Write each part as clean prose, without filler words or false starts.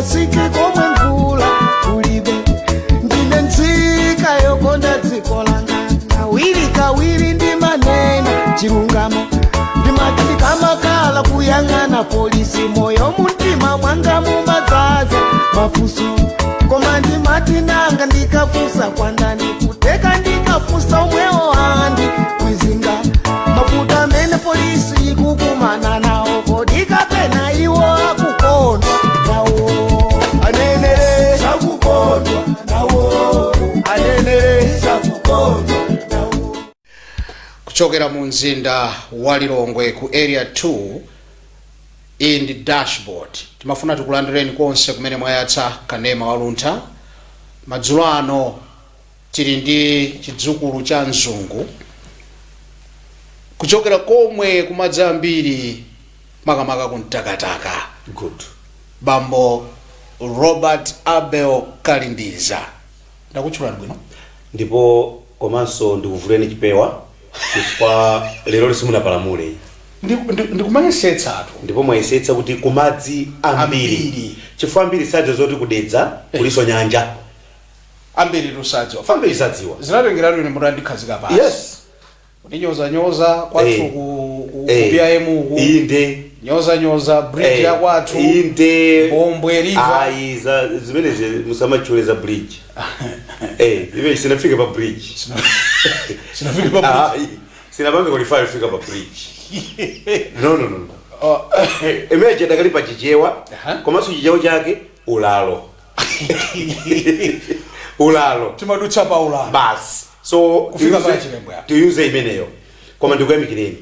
Sindingasike komwe mvula kulibe. Ndine nzika yokonda dziko langa. Kawiri kawiri ndimanena chilungamo. Ndimati ndikamakhala kuyang'ana polisi, moyo mumtima mwanga mumadzaza mafunso. Koma ndimati nanga ndikafunsa kwandani? Kuteka ndikafunsa omwewo andi kwizinga. Mafuta amene polisi ikukumana nawo, kodi kapena iwo akukondwa nawo? Anenere sakukondwa nawo, anenere sakukondwa nawo. Kuchokera mu mzinda wa Lilongwe ku Area 2, iyi ndi Dashboard. Timafuna tikulandireni konse kumene mwayatsa kanema waluntha. Madzulo ano tili ndi chidzukulu cha mzungu kuchokera komwe kumadzi ambiri, makamaka kumtakataka. Good. Bambo Robert Abel Kalindiza, ndakutchulani bwino? Ndipo komanso ndikuvuleni chipewa chifukwa lero simunapalamule. Ndikumayesetsatu. Ndipo mwayesetsa kuti kumadzi ambiri. Ambiri. Chifukwa ambiri sadziwa zoti kudedza kuliso nyanja. Ambiri tusadziwa. Ambiri sadziwa. Zinatengeratu ine mutandikhazika pasi kutinyoza-nyoza kwathu ku PIM uku. Nyoza-nyoza bridge ya kwathu. Bombwe River. Ayi, za zimenezi musamatchule za bridge. Ibe sinafike pa bridge. Sinafike pa bridge. Ayi, sinapange qualify kufika pa bridge. No, no, no, no. Oh. Imene chadakali pa Chichewa. Komanso Chichewa chake ulalo, ulalo. Timadutsa pa ulalo. Basi, so Kufika pa Chilembwe apo. Tiyuze imeneyo, koma ndikuyamikireni.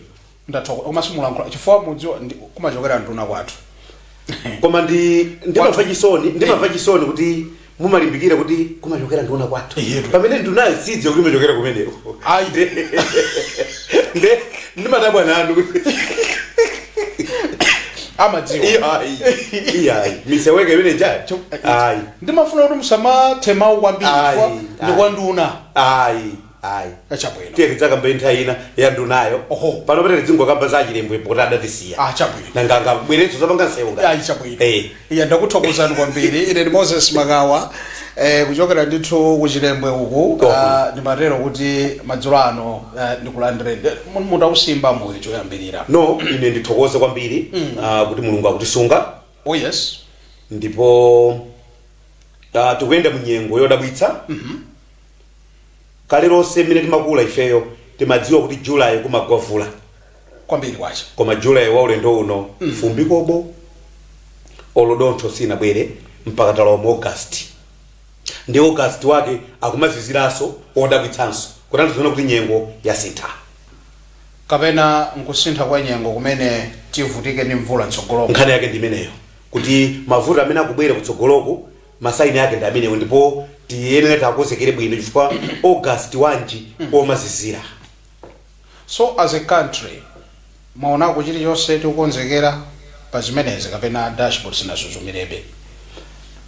Ndathoka, koma simulankhula chifukwa mudziwa kumachokera nduna kwathu. Koma ndimamva chisoni kuti mumalimbikira kuti kumachokera nduna kwathu Iyetu. pamene ndunayo sidziwa kuti imachokera kumeneko. Ayi. Nde ndimadabwa nanu kuti Amadziwa. Iyayi, iyayi, miseweke imene jayo, ayi. Ndimafuna kuti musamathe mawu kwambiri Ayi, chifukwa ndi ayi. kwa nduna. Ayi, ayi. Chabwino. Tiye tidzakamba nthawi ina ya ndunayo. Pano pete tidzingo za Chilembwe poti adatisiya. Ah, chabwino. Nanganga bweretso zapanga nsewu nga. Ayi, chabwino. Eh. Iya, ndakuthokozani kwambiri. Ine ndi Moses Makawa, kuchokera ndithu kuchilembwe uku. Ndimatero kuti madzulo ano ndikulandireni. Mutausimba moyo choyambirira. No, ine ndithokoze kwambiri kuti Mulungu akutisunga. Oh yes. Ndipo tikuyenda mu nyengo yodabwitsa. Kale lonse mmene timakula ifeyo timadziwa kuti Julayi kumagwa vula. Kwambiri kwacha. Koma Julayi wa ulendo uno fumbi kobo, olo dontho sinabwere mpaka talowa mu August, ndi August wake akumaziziranso odabwitsanso, kutanthauza kuti nyengo yasintha. Kapena nkusintha kwa nyengo kumene tivutike ndi mvula mtsogolomo? Nkhani yake ndi imeneyo, kuti mavuto amene akubwera kutsogoloku, ma sign ake ndi amenewo, ndipo tiyenera takonzekere bwino chifukwa August wanji omazizira. So as a country, mwaonako chilichonse tikukonzekera pa zimenezi kapena dashboard sinasuzumirebe?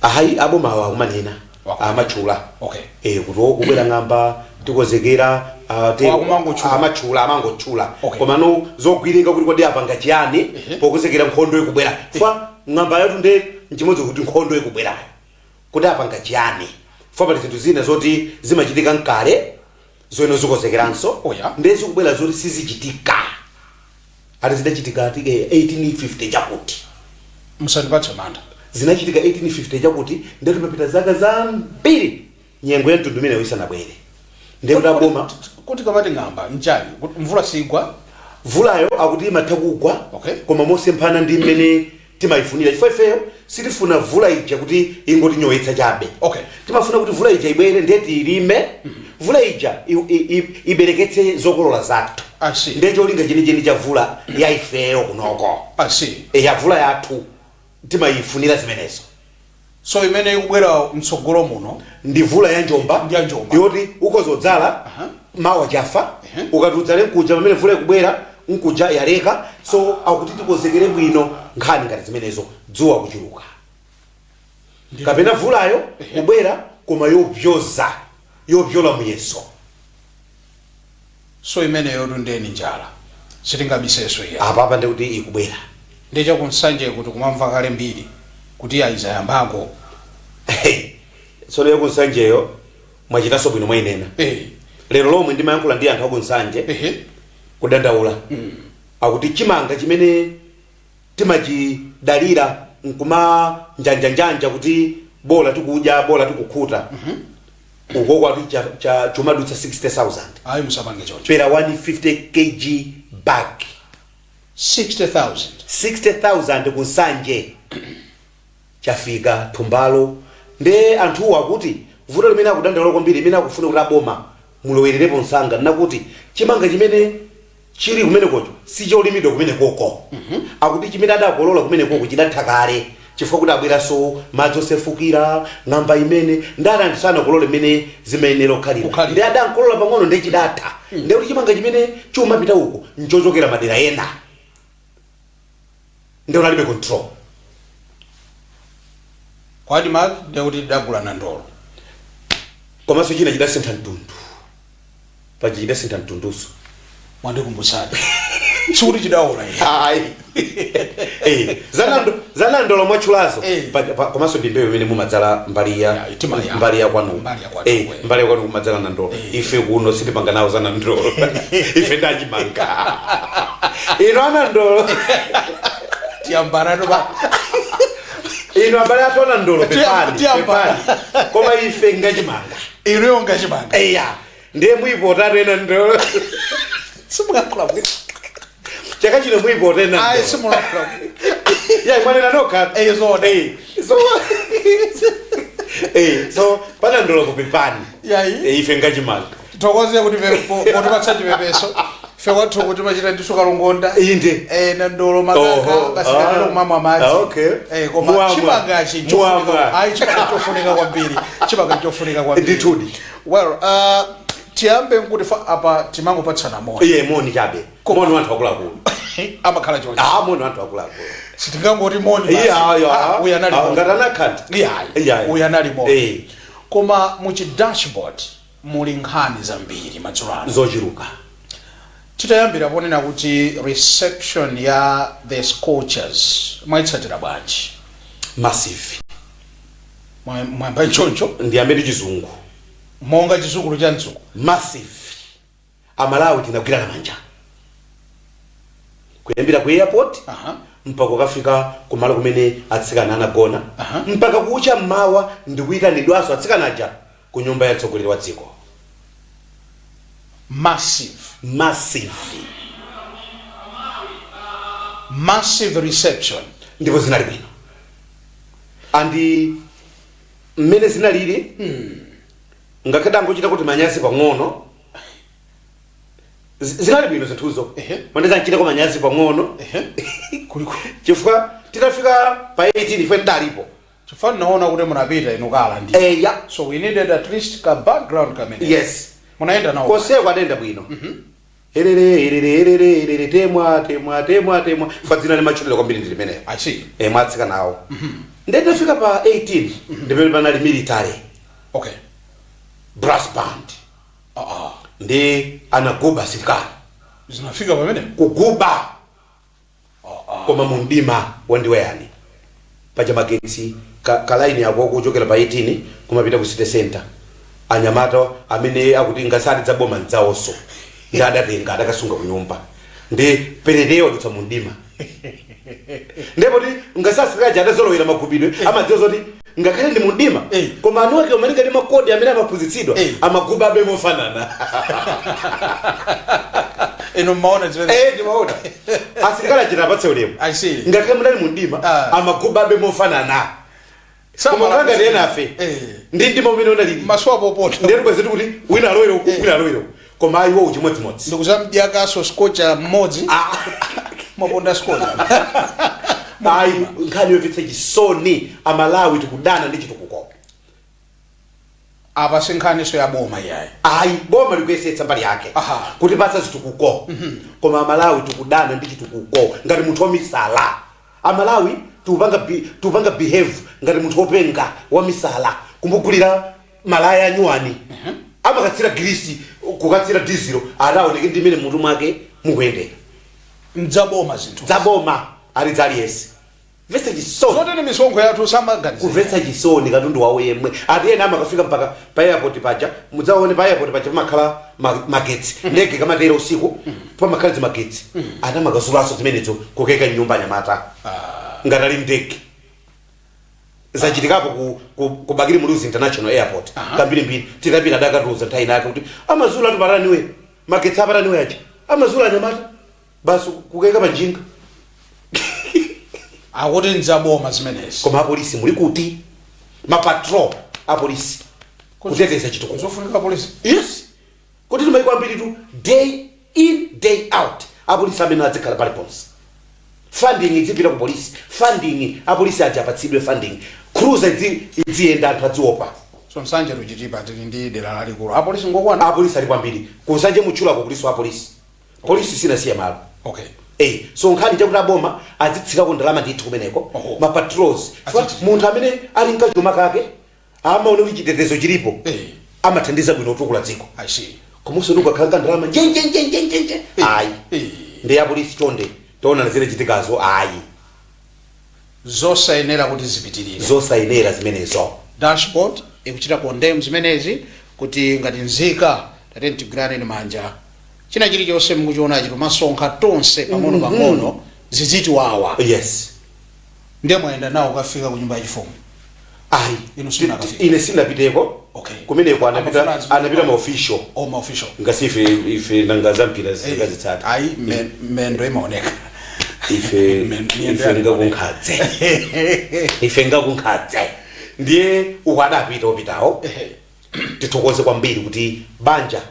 Ayi, abomawo akumanena. Amatchula. Kuti kubwera ng'amba, tikonzekera. Akumangotchula. Amatchula, amangotchula. Okay. Komano zogwirika kuti kodi apanga chiyani pokonzekera nkhondo ikubwera fa ng'amba yatu, nde nchimodzi kuti nkhondo ikubwerayo kuti apanga chiyani fa pali zinthu zina zoti zimachitika mkale zoyeno zikozekeranso. Nde zikubwera zoti sizichitika, ati zidachitika ati 1850 chakuti. Musandipatse mantha. Zinachitika 1850 chakuti, ndetu papita zaka zambiri nyengo ya mtundu imeneyo isanabwere, ndekuti aboma Kuti kamati ng'amba nchani? Kuti mvula sigwa? Mvulayo akuti imatha kugwa koma mosemphana ndi mmene timayifunira, chifukwa ifeyo sitifuna vula ija kuti ingotinyowetsa chabe. Timafuna kuti vula ija ibwere, ndiye tiyilime, vula ija ibereketse zokolola zathu. I see. Ndiye cholinga chenicheni cha vula ya ifeyo kunoko. I see. Ya vula yathu timayifunira zimenezo. So imene ikubwera mtsogolo muno ndi vula ya njomba. Ndi ya njomba. Yoti ukozodzala mawa chafa. Ukati udzale nkuja pamene vula ikubwera nkuja yaleka. So akuti tikonzekere bwino nkhani ngati zimenezo, dzuwa kuchuluka kapena vulayo kubwera koma yobyoza, yobyola muyeso. So imeneyo tundeni njala sitingabiseso iya. Apapa ndikuti ikubwera. Ndi chakunsanje kuti kumamva kale mbiri. Kuti ayizayambako. Tsono yakunsanjeyo mwachitanso bwino mwayinena. Lero lomwe ndimayankhula ndi anthu akunsanje kudandaula, akuti chimanga chimene timachidalira nkuma njanjanjanja kuti bola tikudya, bola tikukhuta, uko kwati chumadutsa 60,000. Ayi, musapange choncho. Per 150 kg bag. 60,000? 60,000 kunsanje chafika thumbalo. Nde anthuwo akuti vuto limene akudandaula kwambiri, limene akufuna kuti aboma mulowererepo msanga, nakuti chimanga chimene chili kumenekocho sicholimidwa kumenekoko. Akuti chimene adakolola kumenekoko chidatha kale, chifukwa kuti abweranso madzi osefukira, ng'amba imene ndani, anthu sanakolole mmene zimayenera kukhalira. Kukhalira. Ndi adankolola pang'ono, ndi chidatha. Ndi kuti chimanga chimene chumapita uko nchochokera madera ena, ndi unalibe control. Kwadi mark, ndekuti tidagula nandolo. Komanso china chidasintha mtundu paja, chidasintha mtunduso. Mwandikumbutsadi, sikuti chidaola iye. Ayi. Zanandolo mwatchulazo. Komanso ndi mbewu imene mumadzala mbali ya Ya, itima ya. mbali ya kwanu. Mbali ya kwanu, Mbali ya kwanu kumadzala nandolo. Ife kuno sitipanga nawo za nandolo, ife ndachimanga. Ino anandolo Tiyambanatu pa ino abale athu anandolo, pepani. Tiyambana. Pepani, koma ife ngachimanga. Inuyo ngachimanga. Eya, ndiye muipotatu ena ndolo. Simulankhula bwino. Chaka chino muipota ena Ayi, ndolo. simulankhula bwino. Ya, mwanena nokha. Zoona. So panandolo kupepani. Yayi. Ife ngachimanga. Thokoze kuti potipatsa chipepeso. Ife kwathu kuti machita ndiso kalongonda. Inde. Nandolo makaka basi, kapena kumamwa madzi. Ah, okay. Koma Muamwa. chimangachi chofunika. Muamwa. Ayi, chimanga chofunika kwambiri, chimanga chofunika kwambiri. Ndithudi. Well, tiyambe nkuti fa apa timangopatsana moni. Iye, moni chabe, moni wanthu akuluakulu. Amakhala choncho. Ah, moni wanthu akuluakulu. Sitingangoti moni basi. Iye ayo. Ah, uyu anali moni. Ngati anakhanda. Iyayi. Iyayi. Uyu anali moni. Koma muchi dashboard muli nkhani zambiri madzulo ano. Zochuluka. Titayambira ponena kuti reception ya the Scorchers mwayitsatira bwanji? Massive. Mwayamba choncho? Ndiyambe ndi chizungu. Monga chizukulu cha mzungu. Massive. Amalawi tinagwirana manja kuyambira ku airport mpaka kukafika kumalo kumene atsikana anagona, mpaka kucha mmawa ndikuyitanidwanso atsikana aja ku nyumba ya mtsogoleri wa dziko. Massive. Massive. Massive reception. Ndipo zinali bwino, and mmene zinalili, ngakhale angochita kuti manyazi pang'ono, zinali bwino zinthuzo. Mandeza nchitako manyazi pang'ono. Kuliko chifukwa titafika pa 18 ife ndalipo. Chifukwa naona kuti munapita inu kala ndi Eya. So we needed at least ka background kamene. Yes. Munayenda nawo? Konseko adayenda bwino. Erere erere erere erere, temwa temwa temwa temwa, fa dzina limachulira kwambiri ndi limeneyo. I see. Mwatsika nawo, ndetafika pa 18 ndipene panali military brass band. Ndi anaguba asilikali. Zinafika pamene Kuguba, koma mu mdima wandiweyani paja magetsi kalaini ako kuchokera pa 18 kumapita ku city center. Anyamata amene akuti ngasati dzaboma ndzawonso ndi adatenga adakasunga ku nyumba, ndi pereteyo adutsa mu mdima. Ndipo ti ngasasilikali adazolowera magubidwe, amadziwa zoti ngakhale ndi mudima, koma anu ake umalinga ndi makodi amene amaphunzitsidwa, amaguba abe mofanana. Inu mmaona zimene? Eh, ndimaona asilikali achita apatse ulemu. I see. Ngakhale munali mundima, amaguba abe mofanana, koma kanga ndi enafe ndi mdima umene unalili, Maso apopota. Ndiye tikwezetu kuti wina alowere uku, wina alowere uku, koma ayiwo uchimodzimodzi. Ndikuzamdyakaso Scorcher mmodzi, mwaponda Scorcher. Ayi, nkhani yomvetsa chisoni, Amalawi tikudana ndi chitukuko. Apa sinkhaniso ya boma iyayi. Ayi, boma likuyesetsa mbali yake kuti patsa zitukuko, koma Amalawi tikudana ndi chitukuko ngati munthu wamisala. Amalawi tikupanga behave ngati munthu wopenga wamisala. Kumugulira malaya anyuwani, amakatsira girisi, kukatsira dizilo, ataoneke ndi mmene mutu mwake mukuyendera. Mdzaboma zinthu. Dzaboma ali dzaliyese. Kumvetsa chisoni. Zotene misonkho yathu samaganiza. Kumvetsa chisoni, katundu wawo yemwe. Ati ena amakafika mpaka pa airport paja, mudzaone pa airport paja pamakhala magetsi. Ndege kamatera usiku pamakhala zimagetsi. Ati amakazulaso zimenezo kukeka nyumba anyamata ngati ali ndege. Zachitikapo ku Bakili Muluzi International Airport kambirimbiri. Titapita adakatiuza nthawi inake kuti amazula atu pataniwe magetsi apataniwe aja amazula anyamata basi kukeka panjinga. Akuti nzaboma zimenezi. Koma apolisi muli kuti? Mapatrol apolisi kuteteza chitukuko. Zofunika polisi. Yes, kuti timaiko ambiri tu day in day out apolisi amene adzikhala paliponse. Funding idzipita ku polisi, funding apolisi aja apatsidwe funding, cruiser idziyenda, anthu adziopa. So Nsanje to Chitipa tili ndi dera lalikulu, apolisi ngokwana. Apolisi ali kwambiri. Kusanje mutchulako kuliso apolisi, polisi sinasiye malo. So nkhani chakuti aboma adzitsikako ndalama ndithu kumeneko. Ma patrols. Munthu amene ali nkachuma kake amaona kuti chitetezo chilipo, amathandiza bwino kutukula dziko. I see. Komanso ukakhala ka ndalama njenjenjenjenjenje, ayi. Ndi apolisi chonde, taona zile chitikazo, ayi. Zosayenera kuti zipitirire. Zosayenera zimenezo. Dashboard ikuchita condemn zimenezi kuti ngati nzika tateni tigwiraneni manja. China chilichonse mukuchionachi timasonkha tonse pang'ono pang'ono, zizitiwawa. Ndiye mwayenda nawo kukafika ku nyumba yachifumu? Ayi. Inu simunakafika? Ine sindinapiteko. Kumeneko anapita Amafuna anapita ma official. Oh, ma official. Ngasi ife nanga zampira zingazitsata? Ayi, mendo imaoneka. Ife Miyendo ife yanu. ngakunkhadze, ife ngakunkhadze. Ndiye uku adapita opitawo. Tithokoze kwambiri kuti banja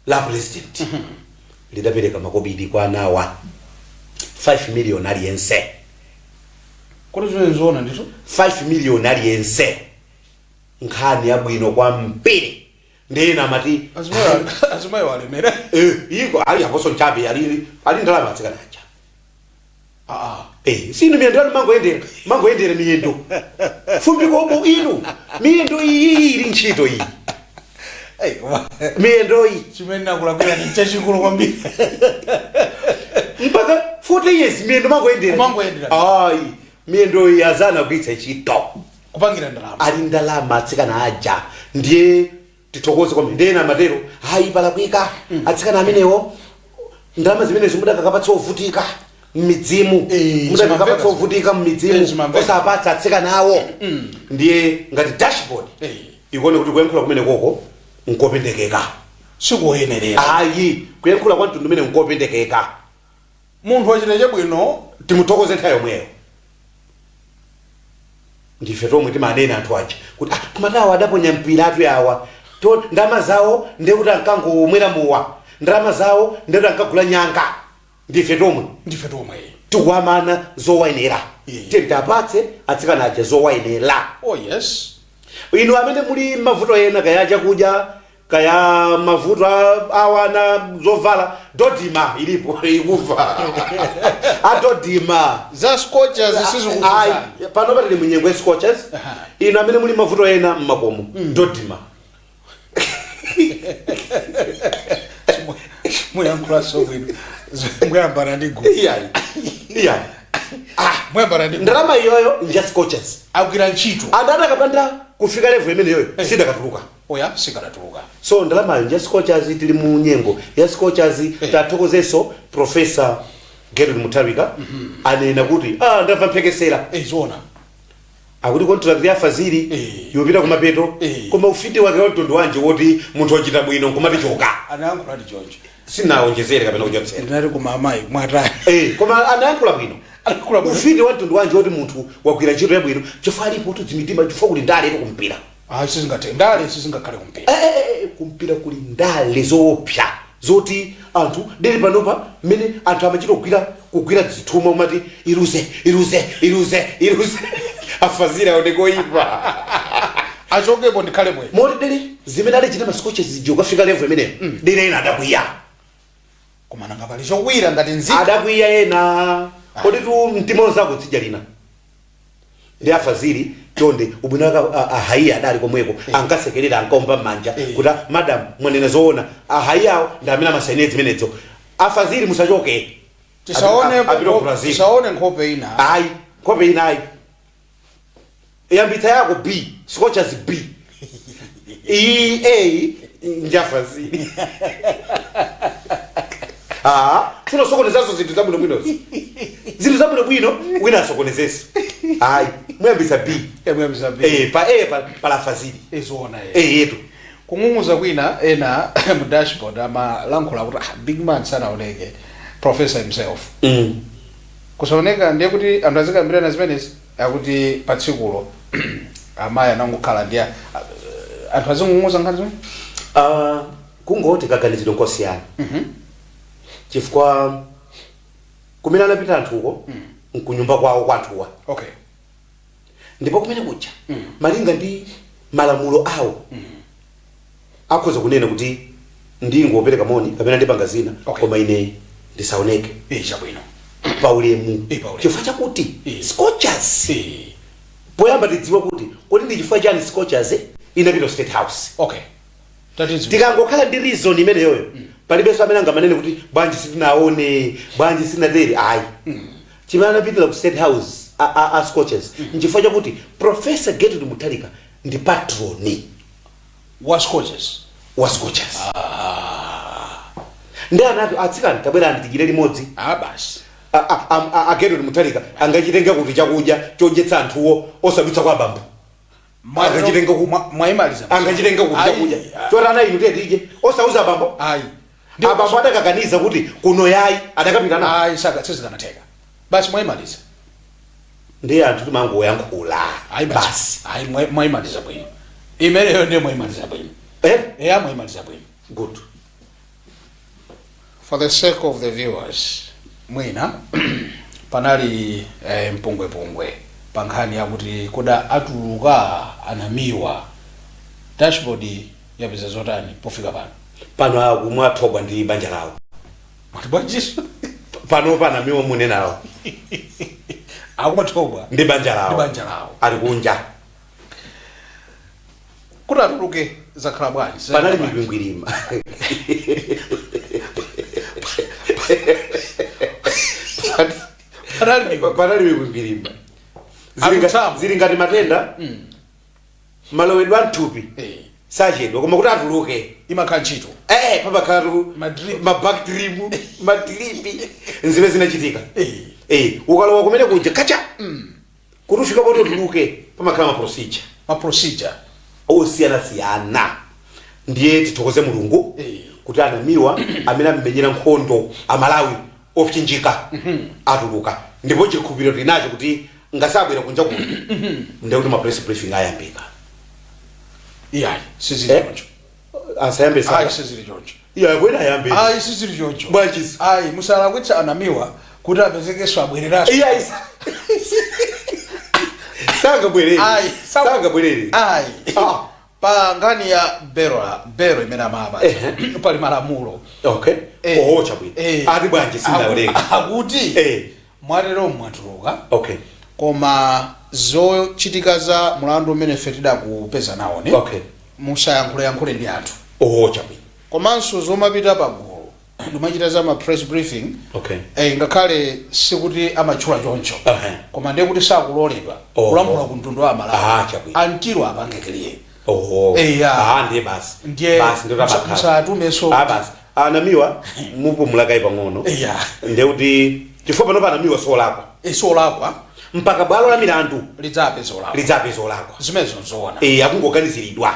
la president lidapereka makobidi kwa anawa 5 million aliyense. Kuti zimene zoona ndithu? 5 million aliyense, nkhani yabwino kwambiri. Ndiyena amati Azimayi walemera. Eh, iko ali aposo nchabe ali ndalama atsikanaja. Eh, sinu miyendo yanu mangoyendera miyendo fumbi kobo inu, miyendo iyi ili ntchito iyi, miyendo iyi. Chimene nakulakwira ni chachikulu kwambiri. Mpaka 40 years miyendo mangoyendera. Kumangoyendera. Ayi, miyendo iyi azana kugwiritsa ntchito. Kupangira ndalama. Ali ndalama atsikana aja, ndiye tithokoze kwambiri. Ndiyena amatero, hayi, palakwika atsikana amenewo, ndalama zimenezo mudakakapatsa ovutika m'midzimu. Mudakakapatsa Zimamveka. ovutika m'midzimu. Zimamveka. Osapatsa atsikana awo. Ndiye ngati dashboard ikuone kuti kuyankhula kumene koko nkopendekeka. Sikuyenerera. Ayi, kuyankhula kwa mtundu umene nkopendekeka. Munthu wachita chabwino. Timuthokoze nthawi yomweyo. Ndife tomwe timanena anthu aja kuti ah, kumatawa adaponya mpira atu awa. To ndalama zawo ndekuti ankangomwera mowa, ndalama zawo ndekuti ankagula nyanga. Ndife tomwe. Ndife tomwe. Tikuamana zowayenera. Titapatse atsikana aja zowayenera. Oh yes. Inu amene muli mavuto ena, kaya chakudya, kaya mavuto awana zovala, DoDMA ilipo, ikuva aDoDMA. Za Scorchers Ayi, sizikukuzani. Pano patili munyengo ya Scorchers. Inu amene muli mavuto ena mmakomo, DoDMA. Muyankhula so bwino, muyambana ndi gulu. Iyayi, iyayi. Muyambana ndi gulu. Ndalama iyoyo nja Scorchers. Agwira ntchito. Anthu adakapanda kufika level imeneyoyo sidakatuluka. Oya, sikanatuluka. So ndalamayo nja Scorchers, tili mu nyengo ya Scorchers. Tathokozenso Professor Gertrude Mutharika, anena kuti ah, ndamva mphekesera. Zoona. Akuti contract ya Fazili yopita kumapeto. Koma ufiti wake wa mtundu wanje woti munthu wachita bwino nkumati choka? Anayankhula ndi choncho. Sinaonjezere kapena kuchotsera. Ndinati koma amayi mwatani? Eh, koma anayankhula bwino. Anayankhula bwino. Ufiti wa mtundu wanje woti munthu wagwira ntchito yabwino, chifukwa alipo tudzimitima, chifukwa kuli ndale kumpira. Ah, sizingathe, ndale sizingakhale kumpira. Eh, kumpira kuli ndale zoopsa zoti anthu deri panopa mmene anthu amachita kugwira zithuma umati iruze, iruze, iruze, iruze, afazira aoneke oyipa. Achokepo ndikhale bwino. Moti deri zimene adachita ma Scorchers zija ukafika level imeneyo, deri ena adakwiya. Koma nanga pali chokwira ngati nzika? Adakwiya ena kodi tu mtima onse tsidya lina. Ndi afaziri chonde, ubwino wake ahaiya adali komweko, ankasekerera, ankaomba m'manja kuti "Ah, madam, mwanena zoona." Ahaiyawo ndi amene amasainira zimenezo. Afaziri musachoke. Tisaone Apita ku Brazil. Tisaone nkhope ina. Ayi, nkhope ina ayi. Yambitsa yako B, Scorchers B. Iyi A njafazili. Ah, funa sokonezazo zinthu zabwinobwinozi, zinthu zabwinobwino wina asokonezeso. Ayi, muyambitsa B. Emuyambitsa B. Eh, pa A palafazili. Izoona. Eh, yetu. Kung'ung'uza kwina, ena mu dashboard amalankhula kuti, ah, big man sanaoneke, professor himself kusaoneka, ndiye kuti anthu azikambirana zimenezi, akuti pa tsikulo amayi anangokhala ndi anthu azing'ung'uza nkhani zimene. Kungoti kaganizidwe nkosiyana, chifukwa kumene anapita anthuko nkunyumba kwawo kwanthuwa. Ndipo kumene kuja, malinga ndi malamulo awo, akhoza kunena kuti ndingopereka moni kapena ndipanga zina, koma ine ndisaoneke. Eh, chabwino. Paulemu. Eh, paulemu. Chifukwa chakuti Scorchers, poyamba tidziwe kuti kodi ndi chifukwa chani Scorchers inapita ku State House. Okay, tatidziwa. Tikangokhala ndi reason imeneyoyo, palibenso amene angamanene kuti bwanji sitinaone, bwanji sinatere, ayi. Chimene anapitira ku State House a Scorchers nchifukwa chakuti Professor Gertrude Mutharika ndi patron wa Scorchers. Wa Scorchers. Ndi anati, "Atsikana, tabwerani tidyere limodzi." Ah, basi. A Gertrude Mutharika angachitenga kuti chakudya chodyetsa anthuwo osadutsa kwa abambo? Angachitenga Mwayimaliza. Angachitenga kuti Ayi, chakudya choti ana inu tiyetidye osauza abambo? Ayi. Abambo adakakaniza kuti kuno yayi, adakapita nawo? Ayi, saka sizikanatheka. Basi, mwayimaliza. Ndiye anthu timangoyankhula. Ayi, basi. Basi. Ayi, mwayimaliza bwino imeneyo, ndiye mwayimaliza bwino. Eh? Eya, mwayimaliza bwino. Good. For the sake of the viewers, mwina panali mpungwepungwe pa nkhani yakuti kuda atuluka anamiwa. Dashboard yapeza zotani pofika pano? Pano akumwathobwa ndi banja lawo. Mwati bwanjiso? Pano panamiwa munenawo. Akumathobwa ndi banja lawo. Ndi banja lawo. Ali kunja. Kuti atuluke zakhala bwanji? Panali mikwingwirima. Panali Panali mikwingwirima. Akuthamu. Zili ngati matenda malowedwe a mthupi, sachedwa, koma kuti atuluke imakhala ntchito. Eh, pamakhalatu Madrip. Mabacterium, madrip, nzimene zinachitika. Eh. Ukalowa kumene kuja kacha kuti ufika poti utuluke, pamakhala ma procedure. Ma procedure. Osiyanasiyana. Ndiye tithokoze Mulungu kuti anamiwa amene ammenyera nkhondo Amalawi opsinjika atuluka, ndipo chikhulupiriro tinacho kuti ngasabwera kunja kuno, ndiye kuti ma press briefing ayambika. Iyayi, sizili Eh? choncho. Asayambe? Ayi. Saka Sizili choncho. Iya, kwena ayambe. Ayi, sizili choncho. Bwanji? Ayi, musalakwitsa anamiwa kuti apezekenso abwereranso. Iya, sangabwerere. Ayi. Sangabwerere. Ayi. Ah. Pa nkhani ya belo, belo imene amapatsa, pali malamulo. Okay. Eh. Oh, chabwino. Eh. Ati bwanji? Sinawerenga. Akuti mwatero mwatuluka, koma zochitika za mulandu umene ife tidakupeza nawoni, musayankhule ndi anthu. Oh, chabwino. Komanso zomapita pagulu ndimachita za ma press briefing, ngakhale sikuti amatchula choncho, koma ndiye kuti sakuloledwa kulankhula ku mtundu wa Ah, Amalawi chabwino. until apange clear. Oh. Eh, ya. Ah, ndiye basi. Ndiye basi, ndiye tabakhala. Musatumenso. Ah, basi. Anamiwa mupumulakayi pang'ono. Eya. Ndiye kuti chifukwa pano panamiwa solakwa. Solakwa. Mpaka bwalo la milandu lidzapeza olakwa. Lidzapeza olakwa. Zimenezo nzoona. Eh, akungoganiziridwa.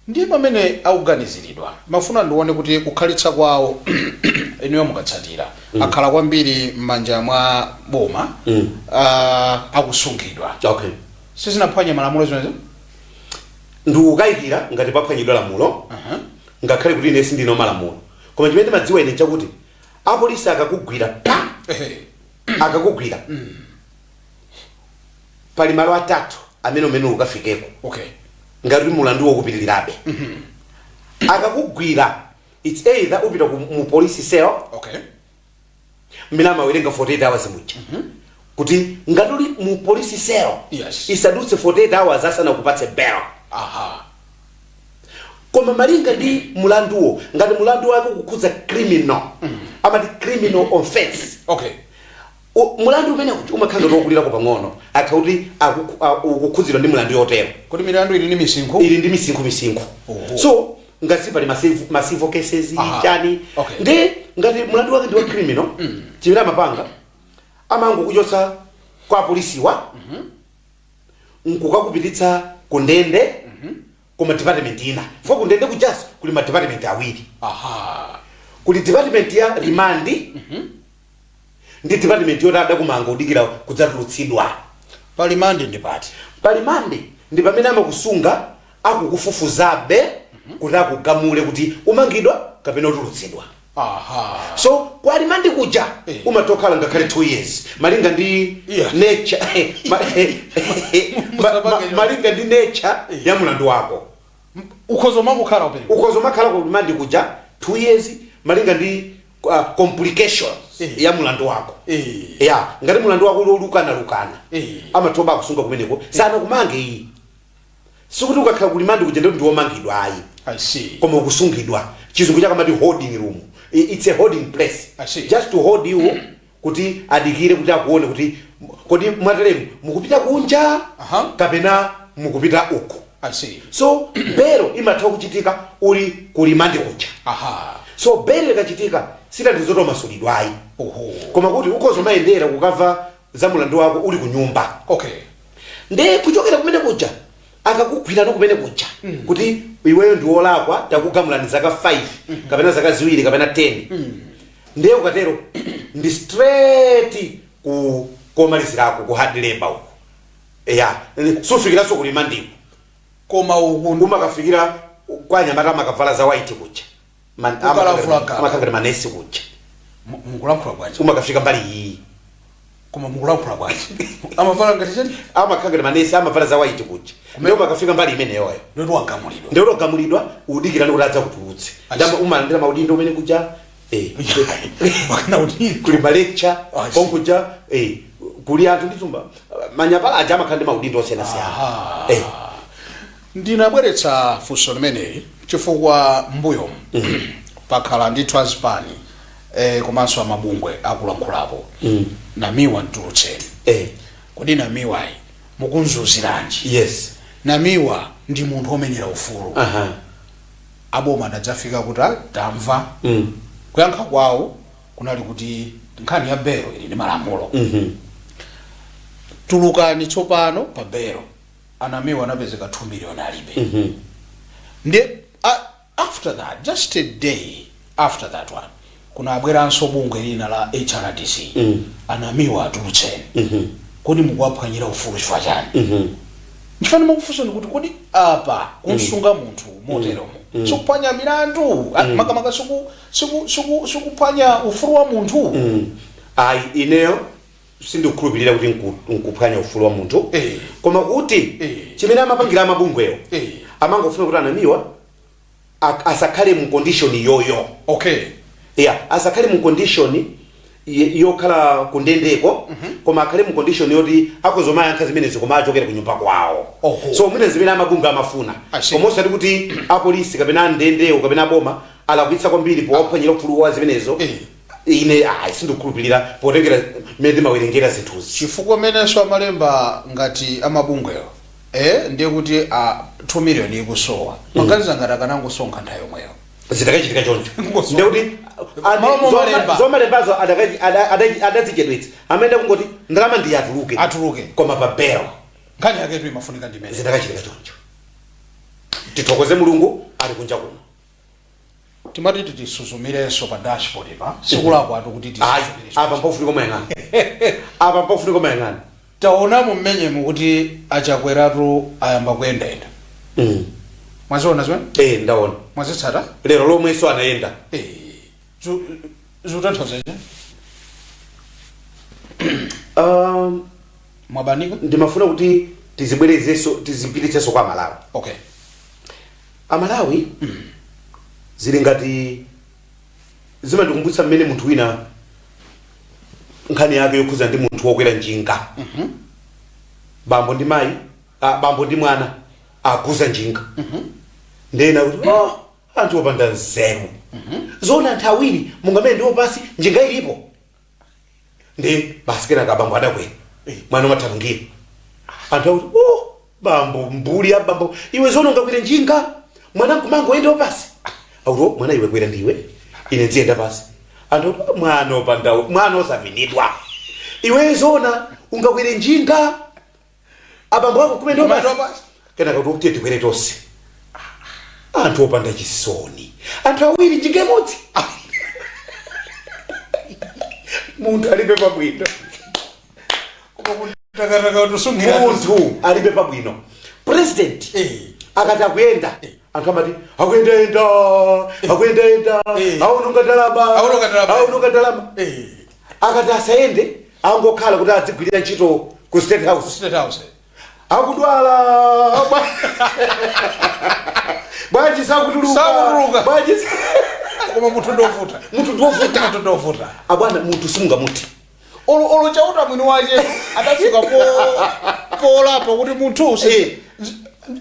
Ndiye pamene akuganiziridwa, mafuna ndione kuti kukhalitsa kwawo, inuyo mukatsatira, akhala kwambiri m'manja mwa boma, akusungidwa, sizinaphwanye malamulo zimenezo? Ndikukayikira ngati paphwanyidwa lamulo, ngakhale kuti ine sindino malamulo, koma chimene ndimadziwa ine chakuti apolisi akakugwira pa akakugwira, pali malo atatu amene umene ukafikeko. Ngati kuti mulandu wokupitirirabe, akakugwira, it's either upita mu police cell, mmene amawerenga 48 hours muja, kuti ngati uli mu police cell, isadutse 48 hours asanakupatse bail. Koma malinga ndi mulanduwo, ngati mulandu wake ukukhudza criminal, amati criminal offense, mulandu umene kuti umakhala ngati wokulirako pang'ono, akha kuti ukukhudzidwa ndi mulandu yotero. Kodi milandu ili ndi misinkhu? Ili ndi misinkhu misinkhu. So ngati pali ma civil cases, chani, ndi ngati mulandu wake ndi wa criminal, chimene amapanga, amangokuchotsa kwa polisiwa nkukakupititsa ku ndende, koma department ina, fo ku ndende kujaso kuli ma department awiri. Kuli department ya remand ndi department yoti adakumanga, udikira kudzatulutsidwa. Pa remand ndi pati? Pa remand ndi pamene amakusunga akukufufuzabe kuti akugamule kuti umangidwa kapena utulutsidwa. So kwa remand kuja umatokhala ngakhale 2 years, malinga ndi nature malinga ndi nature ya mulandu wako. Ukhoza makukhala upereka. Ukhoza umakhala ku remand kuja 2 years, malinga ndi complications ya mulandu wako. Ya, ngati mulandu wako uli olukana-lukana, amathoba akusunga kumeneko, sana kumange iyi. Sikuti ukakhala ku remand kuja ndikuti ndiwomangidwa, ayi. I see. Koma ukusungidwa, chizungu chakamati holding room. It's a holding place. I see. Just to hold you kuti adikire kuti akuone kuti kodi mwateremu mukupita kunja kapena mukupita uku. I see. So belo imatha kuchitika uli ku remand kuja. So belo ikachitika, sitanthauza masulidwa, ayi. Koma kuti ukhoza umayendera kukamva za mulandu wako uli ku nyumba. Nde kuchokera kumene kuja, akakugwirano kumene kuja kuti iweyo ndi wolakwa, takugamulani zaka 5 kapena zaka 2 kapena 10, ndiye ukatero ndi straight ku komalizirako, ku hard labor uko. Ya, sufikiranso ku remandiko. Koma uku Umakafikira kwa anyamata amakavala za white kuja. Kukalavula galu. Amakangati manesi kuja. Mukulankhula bwanji? Umakafika mbali iyi. Koma mukulankhula bwanji? Amavala ngati chani? Amakangati manesi, amavala za white kuja, ndiye umakafika mbali imeneyoyo. Ndoti wagamulidwa. Ndiye utogamulidwa, udikirani kuti adza kutulutse. I see. Ndama umalandira maudindo umene kuja. Makana kuti Kuli ma lecture. I see. Konkuja kuli anthu nditsumba manyapala aja, amakhala ndi maudindo osiyanasiyana. Ndinabweretsa funso limeneli chifukwa mbuyomu pakhala ndithu azipani komanso amabungwe akulankhulapo: "Namiwa mtulutseni." Kodi Namiwayi mukunzuziranji? Namiwa ndi munthu omenyera ufulu. Aboma adadzafika kuti, "Ah, tamva." Kuyankha kwawo kunali kuti nkhani ya belo ili ndi malamulo. Tulukani tsopano pa belo. Anamiwa anapezeka 2 million alibe. Ndi after that, just a day after that one, kunabweranso bungwe lina la HRDC: "Anamiwa atulutseni." Kodi mukuwaphwanyira ufulu chifukwa chani? Ndifana makufunsani kuti kodi apa kunsunga munthu moteromo sikuphwanya milandu? Makamaka sikuphwanya ufulu wa munthu? Ayi, ineyo sindikukhulupirira kuti nkuphwanya ufulu wa munthu. Koma kuti chimene amapangira amabungwewo, amangofuna kuti anamiwa asakhale mu condition yoyo. Yeah, asakhale mu condition yokhala kundendeko, koma akhale mu condition yoti akhozomayankha zimenezo koma achokera ku nyumba kwawo. So mwina zimene amabungwe amafuna. I see. Koma osati kuti apolisi kapena andendewo kapena aboma alakwitsa kwambiri powaphwanyira ufulu wa zimenezo. Ine ayi, sindikukhulupirira potengera mmene timawerengera zinthuzi. Chifukwa mmenenso amalemba ngati amabungwewo, ndiye kuti a 2 million ikusowa, maganiza ngati akanangosonkha nthawi yomweyo. Zidakachitika choncho. Ngosonkha. Ndekuti Malo momalemba. zomalembazo adazichedwetsa, amene kungoti ndalama ndiye atuluke. Atuluke. Koma pa belo. Nkhani yaketu imafunika ndimene. Zidakachitika choncho. Tithokoze Mulungu, ali kunja kuno. Timati titisuzumirenso pa dashboard pa sikulakwatu kuti Ayi. tisuzumire. Apa mpofunika mayang'ana, apa mpofunika mayang'ana. Taonamo mmenyemu kuti Achakweratu ayamba kuyendayenda. Mwaziona zimene? Eh, ndaona. Mwazitsata? Lero lomwenso anayenda. Eh, zikutanthauza chani? Mwabanika. Ndimafuna kuti tizibwerezenso, tizipititsenso kwa Malawi. Amalawi, zili ngati zimandikumbutsa mmene munthu wina, nkhani yake yokhuza ndi munthu wokwera njinga. Bambo ndi mayi, bambo ndi mwana aguza njinga. Ndena kuti, oh, anthu opanda nzeru, zona anthu awiri mungamene ndiwo pasi, njinga ilipo. Ndi basi, kenaka abambo adakwera, mwana umathamangira. Anthu akuti, oh, bambo, mbuli ya bambo iwe, zona ungakwere njinga, mwana nkumangoyenda pasi? Akuti, oh, mwana iwe kwera ndiwe, ine nziyenda pasi. Anthu akuti, oh, mwana opanda, mwana osavinidwa iwe, zona ungakwere njinga, abambo ako kumene Kumayenda pasi? Pasi. Kenaka kuti tiye tikwere tonse. Anthu opanda chisoni, anthu awiri njinga imodzi, munthu alibe pabwino. Takataka tusungira. Munthu alibe pabwino. President akati akuyenda, anthu amati akuyendayenda, akuyendayenda, aononga ndalama. Aononga ndalama. Aononga ndalama. Akati asayende, angokhala kuti adzigwirira ntchito ku State House, State House. Akudwala bwanji sakutuluka? Sakutuluka. Bwanji Koma munthu ndovuta. Munthu ndiovuta. Munthu ndovuta. Abwana, munthu simungamuti. Olo Chauta mwini wache adafika polapa kuti munthu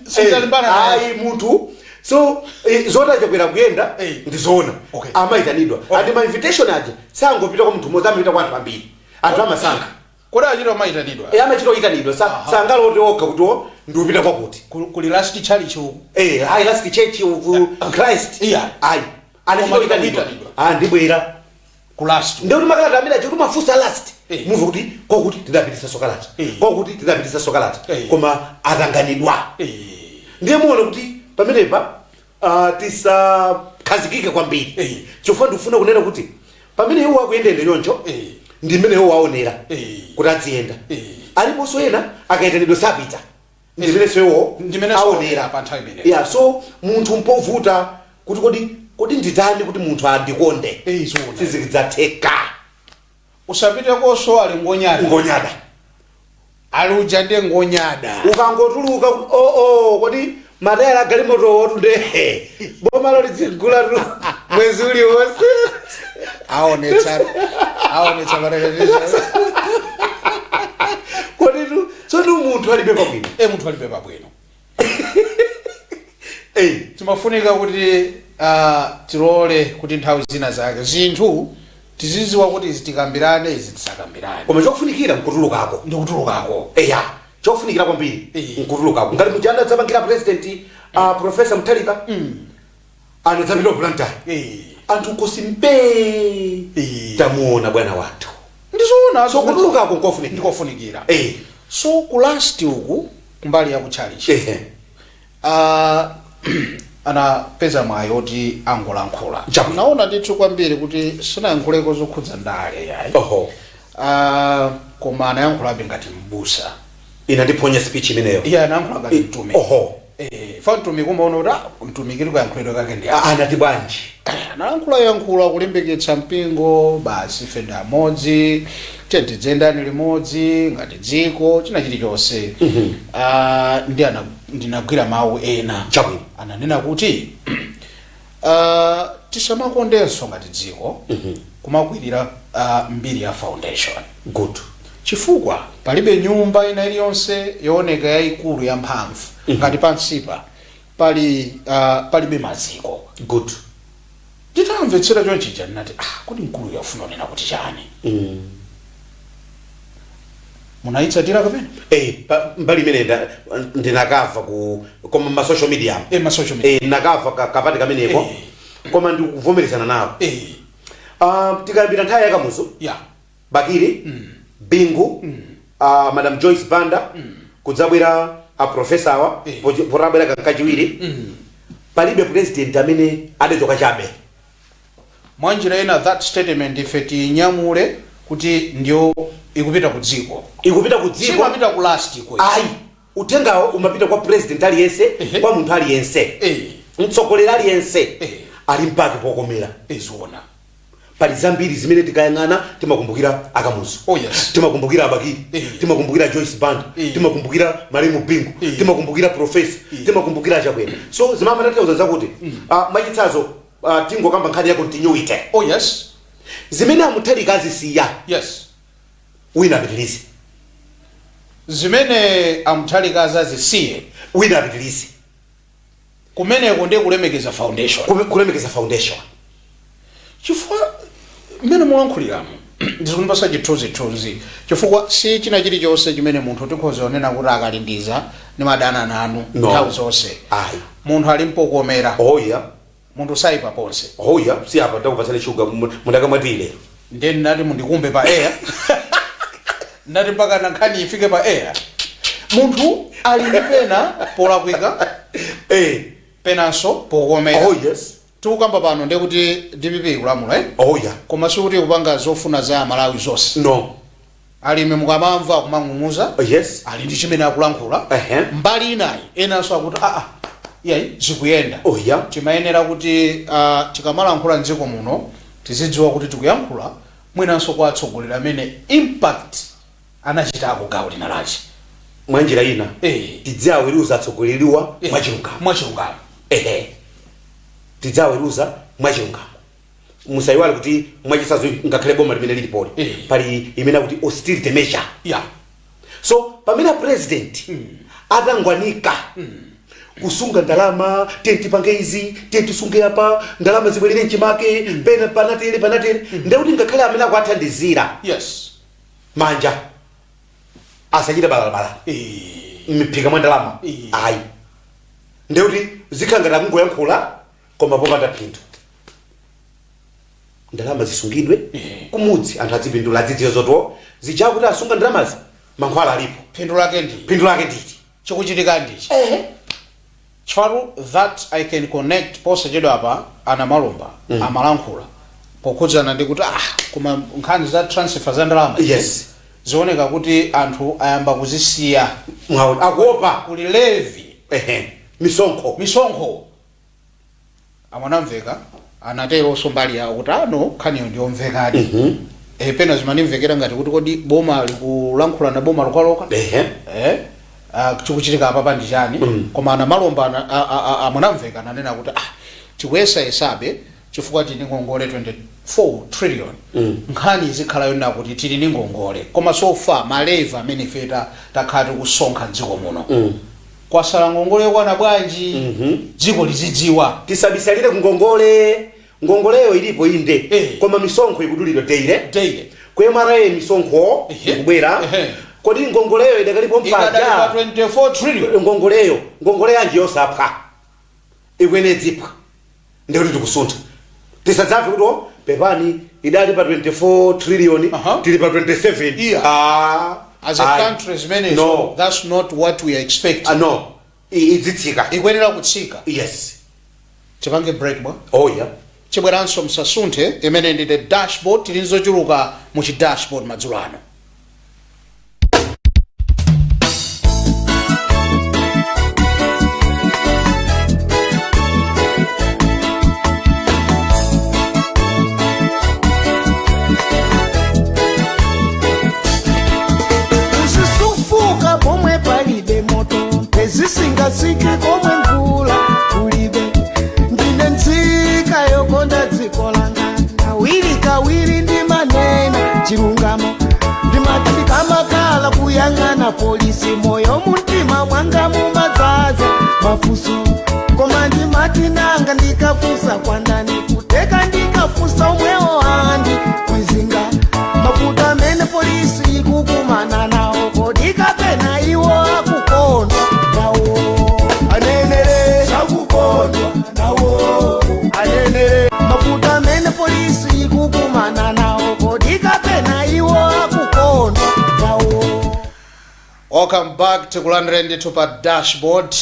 sizalimbana naye. Ayi, munthu so zoti achakwera kuyenda ndizoona. Amayitanidwa andi ma invitation aja sangopita kwa munthu mmodzi, amapita kwa anthu ambiri, anthu amasankha. Kodi achita mayitanidwa? Amachita oyitanidwa. Sangalote okha kuti o ndiupita kwakuti. Kuli last church uku. Ayi, Last Church of Christ. Ayi, anachita Koma oyitanidwa. kuyitanidwa. Ah, ndibwera. Ku last. Ndikuti makalata amene aja kuti mafunsa last, muve kuti kwakuti tidapitisa kalata, kwakuti tidapitisa kalata, koma atanganidwa. Ndiye muone kuti pamenepa tisakhazikike kwambiri, chifukwa ndikufuna kunena kuti pamene iwo akuyendeyenda choncho, ndi mmene iwo aonera kuti adziyenda. Aliponso ena akayitanidwa sapita, ndimenenso iwo Ndimenenso aonera pa nthawi imeneyo. Yeah, so munthu mpovuta kuti kodi nditani kuti munthu andikonde? Zoona. Sizidzatheka. Usapite koso, ali ngonyada. Ngonyada. Ali uja ndiye ngonyada. Ukangotuluka kuti oo, kodi matayala agalimoto otunde boma lidzigula tu mwezi uliwonse. Aonetsa, aonetsa pareketezo. Kodi tu tsono munthu alibe pabwino. Munthu alibe pabwino. Timafunika kuti tilole kuti nthawi zina zake zinthu tiziziwa kuti izi tikambirane, izi tisakambirane. Koma chofunikira nkutulukako. Ndikutulukako. Eya, chofunikira kwambiri nkutulukako, ngati muja adadzapangira president, Professor Mutharika, anadzapita Blantyre, anthu nkosi mpe, tamuona bwana wathu. Ndizoona. So kutulukako nkofunikira. Ndikofunikira. So ku last uku, kumbali ya kutchalichi, anapeza mwayi oti angolankhula. Naona ndithu kwambiri kuti sinayankhuleko zokhudza ndale yayi. Koma anayankhulabe ngati mbusa. Ina ndiphonya speech imeneyo. Iye anayankhula ngati mtumiki. Fa mtumiki umaona kuti mtumiki likuyankhulidwe kake ndi Anati bwanji? Analankhula yankhula kulimbikitsa mpingo basi, ife ndi amodzi, tiye tidzendani limodzi ngati dziko, china chilichonse. Ndi ndinagwira mawu ena. Ananena kuti tisamakondenso ngati dziko kumakwirira mbiri ya foundation, chifukwa palibe nyumba ina iliyonse yooneka yayikulu yamphamvu ngati pansipa pali palibe maziko. Nditamvetsera chonchija ndinati, ah, kodi mkulu yafuna kunena kuti chani? Munayitsatira kapena? Mbali imene ndinakava ku koma ma social media. Ma social media. Ndinakava kapati kameneko, koma ndikuvomerezana nawo. Tikayambira nthawi ya Kamuzu, Bakili, Bingu, Madam Joyce Banda, kudzabwera a professor awa, potabwera kankachiwiri, palibe president amene adachoka chabe. Mwanjira ina that statement ife tinyamule kuti ndiyo ikupita ku dziko. Ikupita ku dziko. Simapita ku last ko. Ayi, uthengawo umapita kwa president aliyense, kwa munthu aliyense, mtsogoleri aliyense ali mpake pokomera. Izoona. Pali zambiri zimene tikayang'ana timakumbukira Akamuzu, timakumbukira Abakili, timakumbukira Joyce Banda, timakumbukira Malemu Bingu, timakumbukira professor, timakumbukira Achakwera. So zimamatanthauza zakuti mwachitsanzo, tingokamba nkhani ya continuity, zimene Amutharika azisiya, wina apitirize. Zimene Amutharika azazisiye, wina apitirize. Kumeneko ndiye kulemekeza foundation. Kulemekeza foundation. Chifukwa mmene mulankhuliramo ndikundipasa chithunzithunzi, chifukwa si china chilichonse chimene munthu tikhoza kunena kuti akalindiza nimadana nanu. No. Nthawi zonse Ayi. munthu ali mpokomera. Oh yeah. Munthu sayipa ponse. Oh yeah, si apa ndakupatsani shuga mundakamwatile. Ndiye ndinati mundikumbe pa air, ndati mpaka na nkhani ifike pa air. Munthu ali ndi pena polakwika, penanso pokomera. Oh yes. Tikukamba pano ndiye kuti DPP ikulamula, eh? Oh yeah. Koma sikuti kupanga zofuna za Amalawi zonse. No. Alimi mukamamva akumang'ung'uza, Oh, yes. ali ndi chimene akulankhula. Mbali inayi enanso akuti aa, iyayi, zikuyenda. Oh yeah. Timayenera kuti tikamalankhula mdziko muno tizidziwa kuti tikuyankhula mwinanso kwa atsogoleri amene impact anachitako gawo lina lachi. Mwanjira ina, tidzaweruza atsogoleriwa mwachilungamo. Mwachilungamo. Ehe, tidzaweruza mwachilungamo. Musayiwale kuti mwachitsanzo ngakhale boma limene lilipoli, pali imene akuti austerity measure. So pamene president atangwanika kusunga ndalama, tiye tipange izi, tiye tisunge apa, ndalama zibwerere mchimake, pena panatere panatere, ndekuti ngakhale amene akuathandizira manja asachite balalabala m'miphika mwa ndalama. Ayi, ndekuti zikhala ngati akungoyankhula koma popanda phindu. Ndalama zisungidwe kumudzi, anthu adzipindula, adzidziwa zoto zija kuti asunga ndalamazi, mankhwala alipo. Phindu lake ndi Phindu lake nditi? Chikuchitika ndichi chifukwa that I can connect. Posachedwa apa ana Malumba amalankhula pokhudzana ndi kuti koma nkhani za transfer za ndalama zioneka kuti anthu ayamba kuzisiya. Mwaona, akuopa. Kuli levy. Ehe, misonkho. Misonkho. Amwanamveka anateronso mbali yawo kuti ano nkhaniyo ndiyomvekadi. Pena zimanimvekera ngati kuti kodi boma likulankhula na boma lokaloka, chikuchitika apa ndi chani? Koma ana Malomba amwanamveka ananena kuti tikuyesayesabe chifukwa tili ndi ngongole 24 trillion. Nkhani izikhala yonena kuti tili ndi ngongole, koma so far ma levy amene ife takhala tikusonkha mdziko muno, kwasala ngongole yokwana bwanji? Dziko lizidziwa. Tisabisalire ku ngongole. Ngongoleyo ilipo inde, koma misonkho ikudulidwa daily. Daily. Ku MRA misonkho ikubwera. Kodi ngongoleyo idakalipo Ikadali pa mpaja? 24 trillion. Ngongoleyo, ngongole yanji yosapha ikwene dzipha? Ndikuti tikusuntha, tisadzamve kuti oh, pepani, idali pa 24 trillion, tili pa 27. As a Ayi. country zimenezo, No. that's not what we are expecting. No, idzitsika. Ikuyenera kutsika. Yes. Tipange break bwa? Oh yeah. Chibweranso, msasunthe. Imene ndi The Dashboard, tili nzochuluka mu chi dashboard madzulo ano. Uzisufuka pomwe palibe moto, mpezisingasike komwe mvula kulibe. Ndine nzika yokonda dziko langa, kawiri kawiri ndimanena chilungamo. Ndimati ndikamakhala kuyang'ana polisi, moyo mumtima mwanga mumadzaza mafunso, koma ndimati nanga ndikafunsa kwandani? Kuteka ndikafunsa omwewo andi kwizinga mafuta amene polisi ikukumana nawo, kodi kapena iwo akukondwa nawo? Anenere sakukondwa nawo, anenere mafuta amene polisi ikukumana nawo, kodi kapena iwo akukondwa nawo? Welcome back, tikulandire ndithu pa Dashboard.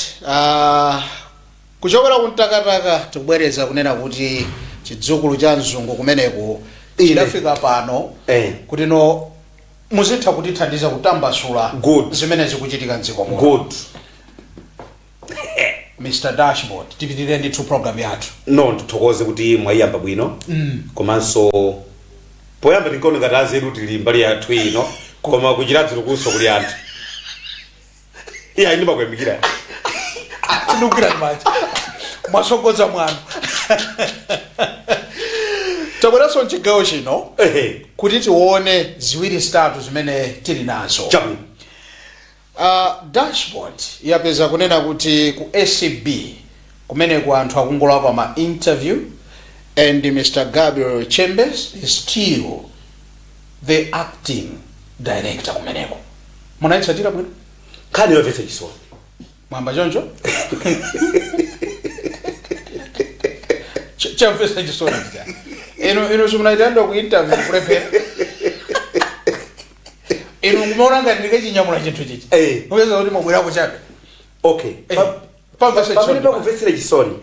Kuchokera ku Mtakataka tikubwereza kunena kuti chidzukulu cha mzungu kumeneku Ine. chidafika pano kuti no muzitha kutithandiza kutambasula Good. zimene zikuchitika mdziko muno. Good. Mr Dashboard, tipitirire ndithu program yathu. No, ndithokoze kuti mwayiyamba bwino. Komanso poyamba tinkaona ngati azeru tili mbali yathu ino, koma kuchiradzulu kuso kuli anthu. Iya, ndimakuyamikira. Tindikugwira manja, mwasogoza mwano. Tabweranso mchigawo chino kuti tione ziwiri zitatu zimene tili nazo. Chabwino. Dashboard yapeza kunena kuti ku ACB Kumeneko anthu akungolakwa ma interview, and Mr Gabriel Chembezi is still the acting director kumeneko. Munayitsatira bwino? Nkhani yomvetsa chisoni. Mwamba choncho. Chamvetsa chisoni chita. Inu simunaitandwa ku interview, kulephera. Inu mumaona ngati ndikachinyamula chinthu chichi. Kupeza kuti mwabwerako chabe. Okay. Pamvetsa pamene chisoni. Pakumvetsera chisoni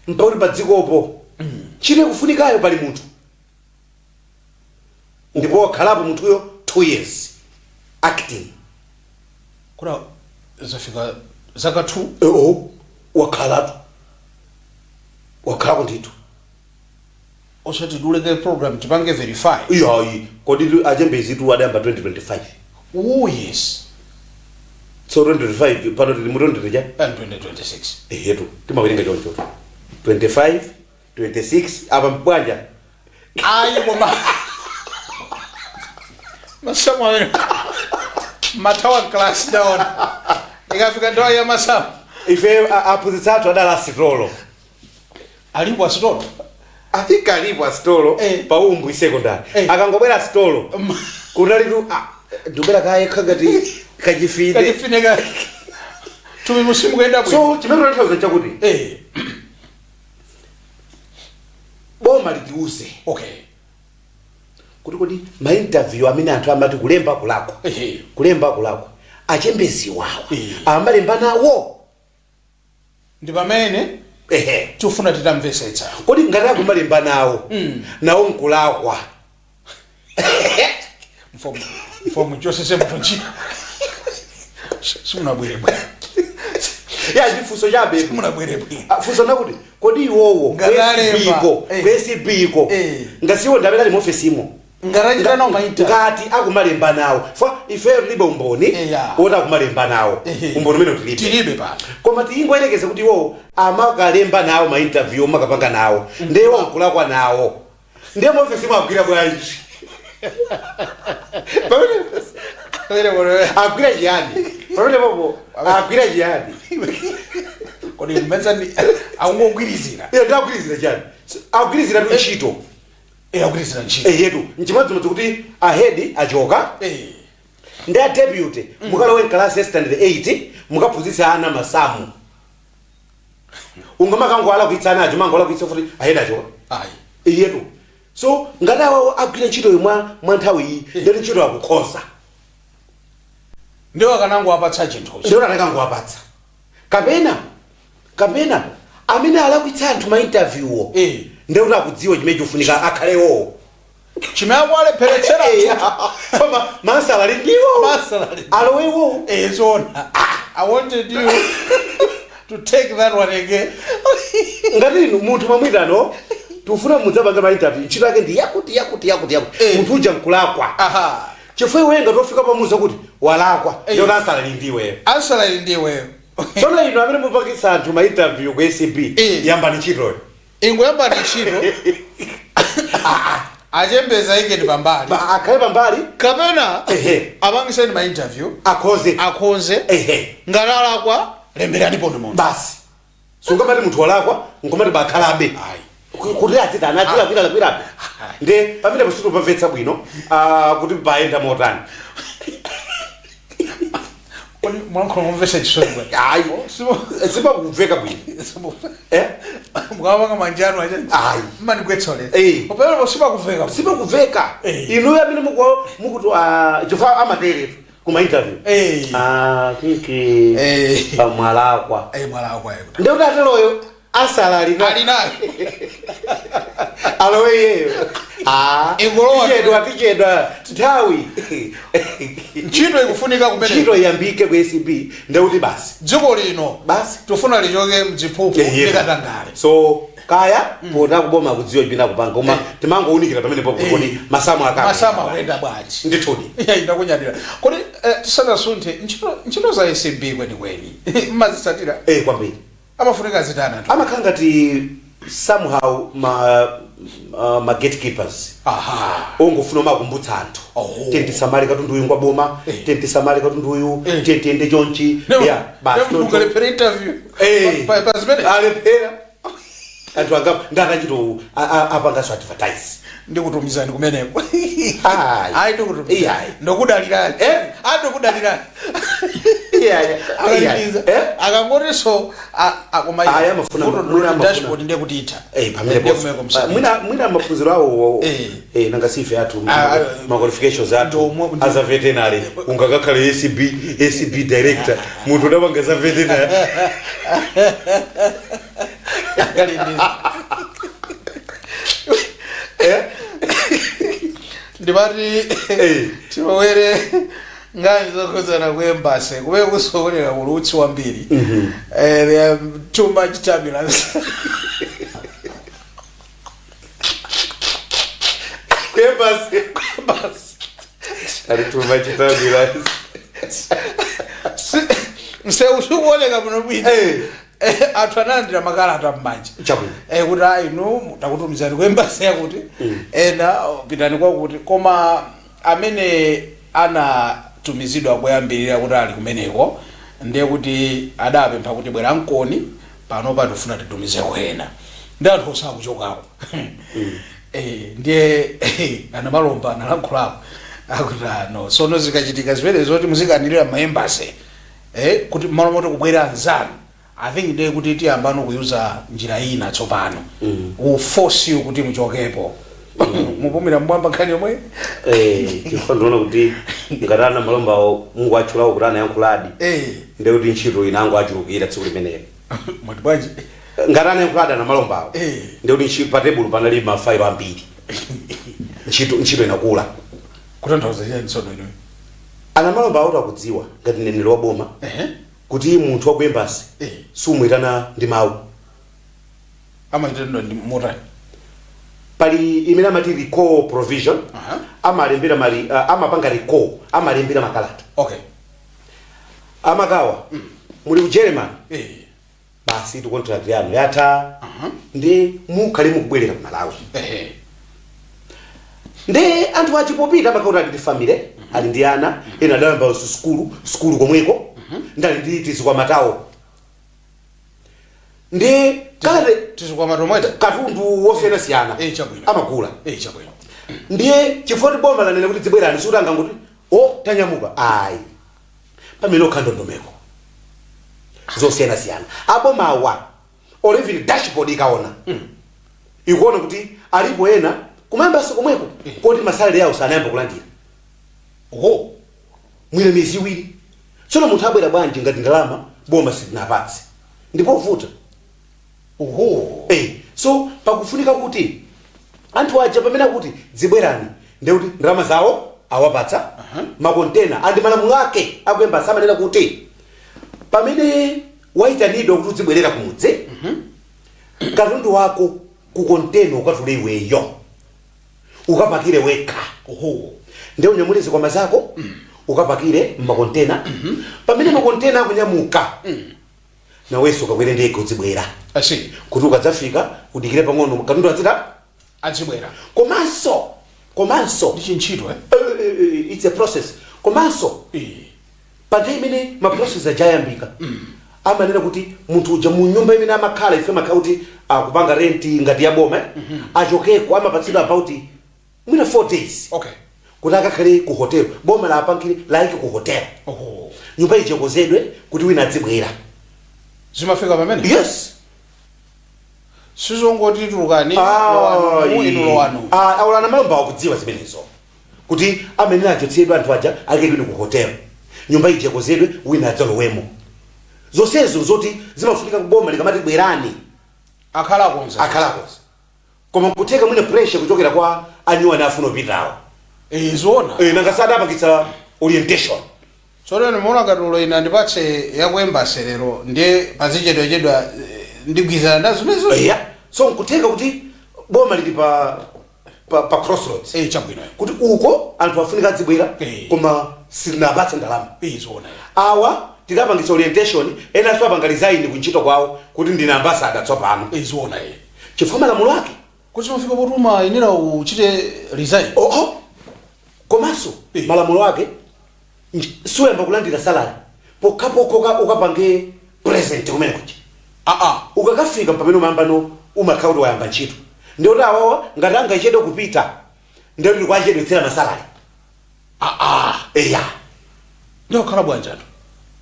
mpakuti pa dzikopo ntchito ikufunikayo pali munthu, ndipo wakhalapo munthuyo 2 years acting. Kuna zafika zaka 2. Oh, wakhalatu, wakhalako ndithu. Osati duleke program tipange verify. Iyayi, kodi achembezi tu adayamba 2025. Oh yes. So 2025, pano tili mu 20 cha And 2026. Ehetu, timawerenga choncho, 25, 26, apa mbwanja. Ayi, koma masamu amene mathawa class down ikafika nthawi ya masamu. Ife aphunzitsi athu adali asitolo. Alipo asitolo? I think alipo asitolo. Pa Umbwi Secondary. Akangobwera asitolo, kunalitu ndikubwera kaye khangati kachifine. Kachifine ka tumi musimu kuyenda bwino. So chimene tanthauza chakuti boma litiuze kuti kodi ma interview amene anthu amati kulemba kulakwa, kulemba kulakwa, achembezi wawa amalemba nawo? Ndi pamene tifuna titamvetsetsa. Kodi ngati akumalemba nawo, nawo nkulakwa? Mfomu chosese munthu ntchito, simunabwere bwino. Ya, chifunso chabe. Simunabwere bwino. Ah, funso nakuti kodi iwowo Ngati ku ACB ko, alemba. ku ACB ko, ngasiwo ndamene ali mu ofesimo, Ngatachita nawo ma interview, ngati akumalemba nawo, fa ifeyo tilibe umboni woti akumalemba nawo. Umboni umene tilibe. Tilibe pano. Koma tingoyerekeza kuti iwowo amakalemba nawo ma interview, amakapanga nawo, ndiye iwo nkulakwa nawo, ndiye mu ofesimo agwira bwanji? Pamene agwira chiyani? Pamene popo agwira chiyani? Kodi mmenza ndi akungogwirizira? Iyo ndi agwirizira chiyani? Agwirizira tu ntchito. Agwirizira ntchito. Eyetu, nchimodzimodzi kuti a head achoka, ndi a deputy mukalowe mkalasi ya standard 8, mukaphunzitsa ana masamu. Ungamakangoalakwitsa ana acho, mangoalakwitsa futi a head achoka? Ayi. Iyetu, so ngati awawo agwira ntchitoyo mwa nthawi iyi, ndeti ntchito akukhoza. Ndiwo akanangowapatsa chinthuchi. Ndiwo atakangowapatsa, kapena amene alakwitsa anthu ma interviewwo, ndekuti akudziwa chimene chikufunika akhalewo. Chimene akuwalepheretsera. Koma masala ali ndiwo. Masala ali ndiwo. Alowewo. Zona, I wanted you to take that one again. Ngati inu munthu mwamwitano, tikufuna mudzapanga ma interview, ntchito yake ndi yakuti, yakuti, yakuti, yakuti, munthu uja nkulakwa, chifukwa iwe ngati wafika pamuza kuti walakwa, ndiyo answer ali ndiweyo. Answer ali ndiweyo. Tsono inu amene mupangitsa anthu ma interview ku ACB, yambani ntchitoyo. Ingoyambani ntchito, achembeza ikeni pambali. Akhale pambali. Kapena apangiseni ma interview, akhoze. Akhonze. Ngati alakwa, lemberani pono munthu. Basi, sungamati munthu walakwa nkomati bakhalabe. Ayi. Kuti azitana azilakwira lakwirabe, nde pamene positupamvetsa bwino, kuti payenda motani. Kodi mwankhola mumvesa chisoni bwana? Ayi, sipakumveka bwino. Eh? Mukawapanga manjano acha. Ayi. Mmandigwetsa. Eh. Pamene sipakumveka. Sipakumveka. Inuyo amene mukuti chifukwa amateretu kuma interview, kiki pamwalakwa. Mwalakwa. Ndekuti ateloyo asala alina. Ali nayo. Alowe iyeyo. Ingolowa. Tichedwa, tichedwa nthawi. Ntchito ikufunika kumene. Ntchito iyambike ku ACB, ndekuti basi. Dziko lino basi tifuna lichoke mziphuphu ndikatangale. So kaya pota kuboma kudziwa chimene akupanga, koma timangowunikira pamene popo kodi masamu akapa. Masamu akuyenda bwanji? Ndithudi. Iya, ndakunyadira. Kodi tisanasunthe, ntchito za ACB kwenikweni mmazitsatira? Eh, kwambiri. Amafunika zitani anthu? Amakhala ngati Somehow ma gatekeepers ongofuna umakumbutsa anthu, "Tentisamale katundu uyu ngwa boma, tentisamale katundu uyu, tentiyende chonchi." Yeah, basi. Ukalephera interview pa zimene Alephera anthu anga ndakachito apangaso advertise. Ndikutumizani kumeneko. Ayi. Ayi, ndikutumizani. Iyayi. Ndokudalirani. Eh? Ndokudalirani. Iya. Akaliza akangotinso akoma. Ayi, mwina amafuna- Dashboard ndiye kuti itha. Pamene Ndiye boss. kumeko Ah, msabiti. mwina maphunziro awo, nanga sife athu, ma qualifications athu as a veterinary ungakakhale ACB director, munthu udapanga za veterinary? Akalindiza. Ndimati tilowere nkhani zokhudzana ku embassy kumene kusokonera kuli utsi wambiri. There are too much turbulence. Ku embassy ali too much turbulence. Msewu sikuoneka muno bwino. Anthu analandira makalata m'manja. Chabwino. Kuti ayi, inu takutumizani ku embassy yakuti, ena pitani kwakuti, koma amene anatumizidwa kuyambirira kuti ali kumeneko ndiye kuti adapempha kuti bwera mkoni pano patifuna titumizeko ena, ndi anthu osakuchokako. Ndiye anamalomba analankhulako akuti ano sono zikachitika zimene zoti muzikanirira ma embassy, kuti malo moti kubwera anzanu, I think ndiye kuti tiyambano kuyuza njira ina tsopano, mm. force you kuti muchokepo, mupumira mmwamba nkhani yomwe. Chifukwa ndiona kuti ngati ana malombawo mungu atchulawo kuti anayankhuladi, ndiye kuti ntchito inango achulukira tsiku limenelo. Mwati bwanji? Ngati anayankhuladi ana malombawo, ndiye kuti pa tebulo panali mafailo ambiri, ntchito inakula. Kutanthauza chani tsono ino? Ana malombawo kuti akudziwa ngati mneneri wa boma kuti munthu wa ku embassy sumuyitana ndi mawu. Amaitendwa ndi motani? Pali imene amati recall provision. Amalembera mali, amapanga recall, amalembera makalata. Amakawa muli ku German, basi, tu contract yanu yatha, ndi mukhale mukubwerera ku Malawi. Ndi anthu achipopita amakhala kuti ali ndi family, ali ndi ana, ena adayamba sukulu komweko, ndi ali ndi tizikwamatawo, ndi kalata. Tizikwama tomweta. Katundu wosiyanasiyana. Chabwino. Amagula. Chabwino. Ndiye chifukwa kuti boma lanena kuti dzibwerani, sikuti angangoti o tanyamuka, ayi, pamene okha ndondomeko zosiyanasiyana abomawa or even dashboard ikaona, ikuona kuti alipo ena kuma embassy komweko koti ma salary yawo sanayamba kulandira. Oho. Mwina miyezi 2. Tsono munthu abwera bwanji ngati ndalama boma silinapatse? Ndipovuta. Oho. So pakufunika kuti anthu aja pamene akuti dzibwerani, ndekuti ndalama zawo awapatsa, makontena andi malamulo ake aku embassy amanena kuti pamene wayitanidwa kuti udzibwerera kumudzi, katundu wako ku kontena ukatule iweyo, ukapakire wekha. Oho. Ndiye unyamule zikwama zako, ukapakire mmakontena. Pamene makontena akunyamuka, nawenso ukakwere ndege udzibwera. Asi. Kuti ukadzafika udikire pang'ono, katundu adzita Adzibwera. Komanso Ndi chintchito, eh? It's a process. Komanso pa nthawi imene ma process ajayambika, amanena kuti munthu uja mu nyumba imene amakhala, ife amakhala kuti akupanga rent ngati ya boma, achokeko, amapatsidwa about mwina 4 days kuti akakhale ku hotel, boma lapangire like ku hotel. Oho. Nyumba ichekozedwe kuti wina adzibwera. Zimafika pamene? Yes. Sizongoti tulukani, lowanu, inu lowanu. Aulana malomba akudziwa zimenezo kuti amene achotsedwa anthu aja alikekwini ku hotel, nyumba ichekozedwe, wina adzalowemo. Zonsezo zoti zimafunika kuboma likamati bwerani, akhala akonza. Akhalakonza, koma nkutheka mwina pressure kuchokera kwa anyuwani afuna upitawo. Zoona. Nanga sadapangitsa orientation. Tsono nimuona katulo ina ndipatse yaku embassy lero, ndiye pazichedwachedwa, ndigwizana nazo zimenezo. Yeah, so nkutheka kuti boma lili pa crossroads Chabwino. kuti uko anthu afunika adzibwera, koma sitinapatse ndalama. Zoona. Awa tikapangitsa orientation, enanso apanga resign kuntchito kwawo kuti ndine ambassador tsopano. Zoona. Chifukwa malamulo ake Kuti mafika potuma inera uchite resign. Oho, komanso malamulo ake suyamba kulandira salary pokhapokha ukapange present kumene kuja. Aa. Ukakafika pamene umayamba no umakhala kuti wayamba ntchito. Ndiyoti awawa ngati angachedwe kupita, ndiyoti kwachedwetsera ma salary. Aa. Eya. Ndikukhala bwanji anthu?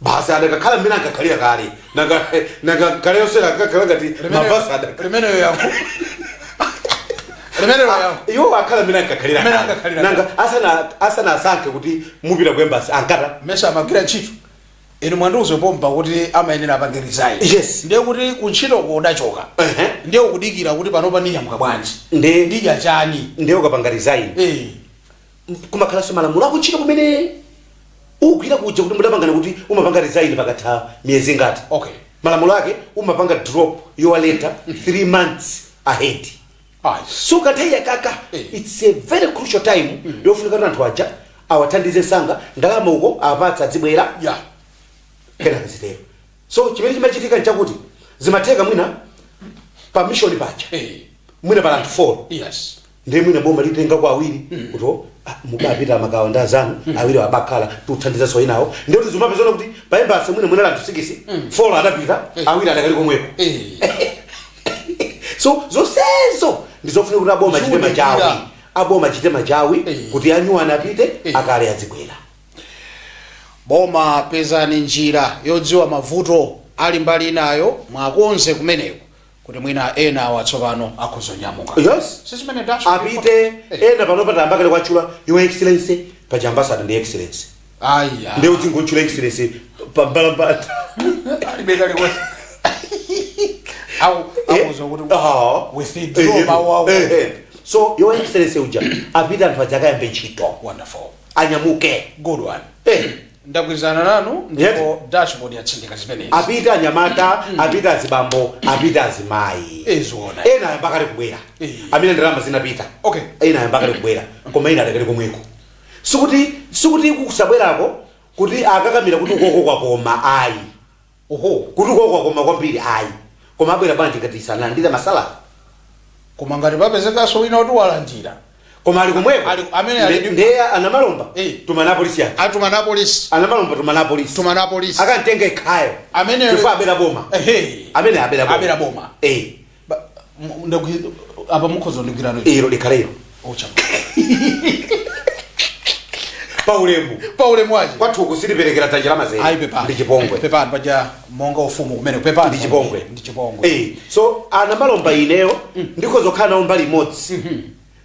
Basi, adakakhala mmene ankakhalira kale. Nanga kale yosera akakhala ngati mambasada. Limeneyo yankho, limeneyo yankho. Iwo akhala mmene ankakhalira Mmene kale. ankakhalira. Nanga asana asankhe kuti mupita ku embassy ankata Mesa amagwira ntchito? Inu mwandiuze pompa kuti amayenera apange resign. Yes. Ndiye kuti kuntchito kudachoka. Ndiye ukudikira kuti panopa ndinyamuka bwanji? Ndidya chani? Ndiye ukapanga resign, kumakhalanso malamulo akuntchito kumene ugwira kuja kuti mudapangana kuti umapanga resign pakatha miyezi ngati. Malamulo ake umapanga drop your letter 3 months ahead. So kanthawi yakaka, it's a very crucial time yofunika kuti anthu aja awathandize sanga, ndalama uko apatsa, adzibwera, kenaka zitero. So chimene chimachitika nchakuti zimatheka mwina pa mission paja mwina pala anthu 4, ndiye mwina boma litenga kwa awiri kuti oh, mukapita makawa ndi azanu awiri abakhala tikuthandiza inawo. Ndiye kuti zimapezana kuti pa embassy mwina mwina anthu 6, 4 adapita, awiri adakali komweko. So zonsezo ndizofunika kuti aboma achite Ziwunikira. machawi, aboma achite machawi kuti anyuwani apite, akale adzibwera. Boma, pezani njira yodziwa mavuto ali mbali inayo, mwakonze kumeneko kuti mwina ena awa tsopano akuzonyamuka. Sizimene dashboard Apite. Ena pano patambakale kwatchula "Your Excellency" paja ambassador ndi Excellency. Aya. Ndiye udzingontchula "Excellency" pambalambanda. Alibe kaliwonse au akuza kuti withdraw mawu awo. So "Your Excellency" uja apite, anthu aja akayambe ntchito. Wonderful. Anyamuke. Good one. Ndagwirizana nanu ndipo dashboard yatsindika zimenezi. Apite anyamata, apite azibambo, apite azimayi. Iziona. Ena ayamba kale kubwera. Amene ndalama zinapita, ena ayamba kale kubwera, koma ena adakali komweko. Sikuti kusabwerako kuti akakamira kuti ukoko kwakoma, ayi. Kuti ukoko kwakoma kwambiri, ayi. Koma abwera bwanji ngati sanalandire ma salary? Koma ngati papezekanso wina kuti walandira koma ali komweko, Amene ali Ndiye anamalomba, tumana polisi yake. Atumana polisi. Anamalomba, tumana polisi. Tumana polisi. Akantenga ikhayo. Chifukwa abera boma. Amene abera boma. Abera boma. Apa mukhoza ndigwirano. Ilo likhaleyo. Ocha. Paulemu. Paulemu wache. Kwathu kusiliperekera dzanja la mazere. Ayi, pepani. Ndi chipongwe. Pepani, paja monga ufumu kumene, pepani. Ndi chipongwe. Ndi chipongwe. So anamalomba ineyo ndikhoza kukhala nawo mbali imodzi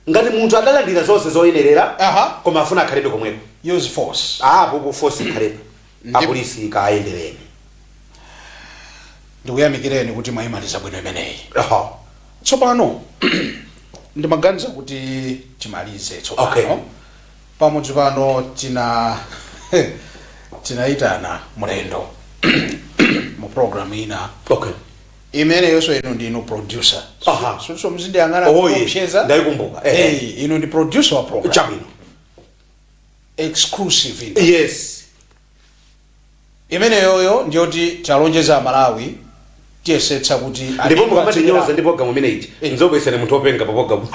ngati munthu adalandira zonse zoyenerera, koma afuna akhalebe komweko. Use force. Apo po force ikhalepo, apolisi kayendereni. Ndikuyamikireni kuti mwayimaliza bwino imeneyi. Tsopano ndimaganiza kuti timalize tsopano. Pamodzi pano tinayitana mlendo mu program ina imeneyonso inu ndinu producer. So mzindiyang'ana Oye, kuopseza. Ndayikumbuka. Inu ndi producer wa program exclusive interview. Imeneyoyo ndiyoti talonjeza Malawi tiyesetsa kuti Ndipo mukamantinyoza ndi program imeneyi, nzobwesani munthu openga pa program.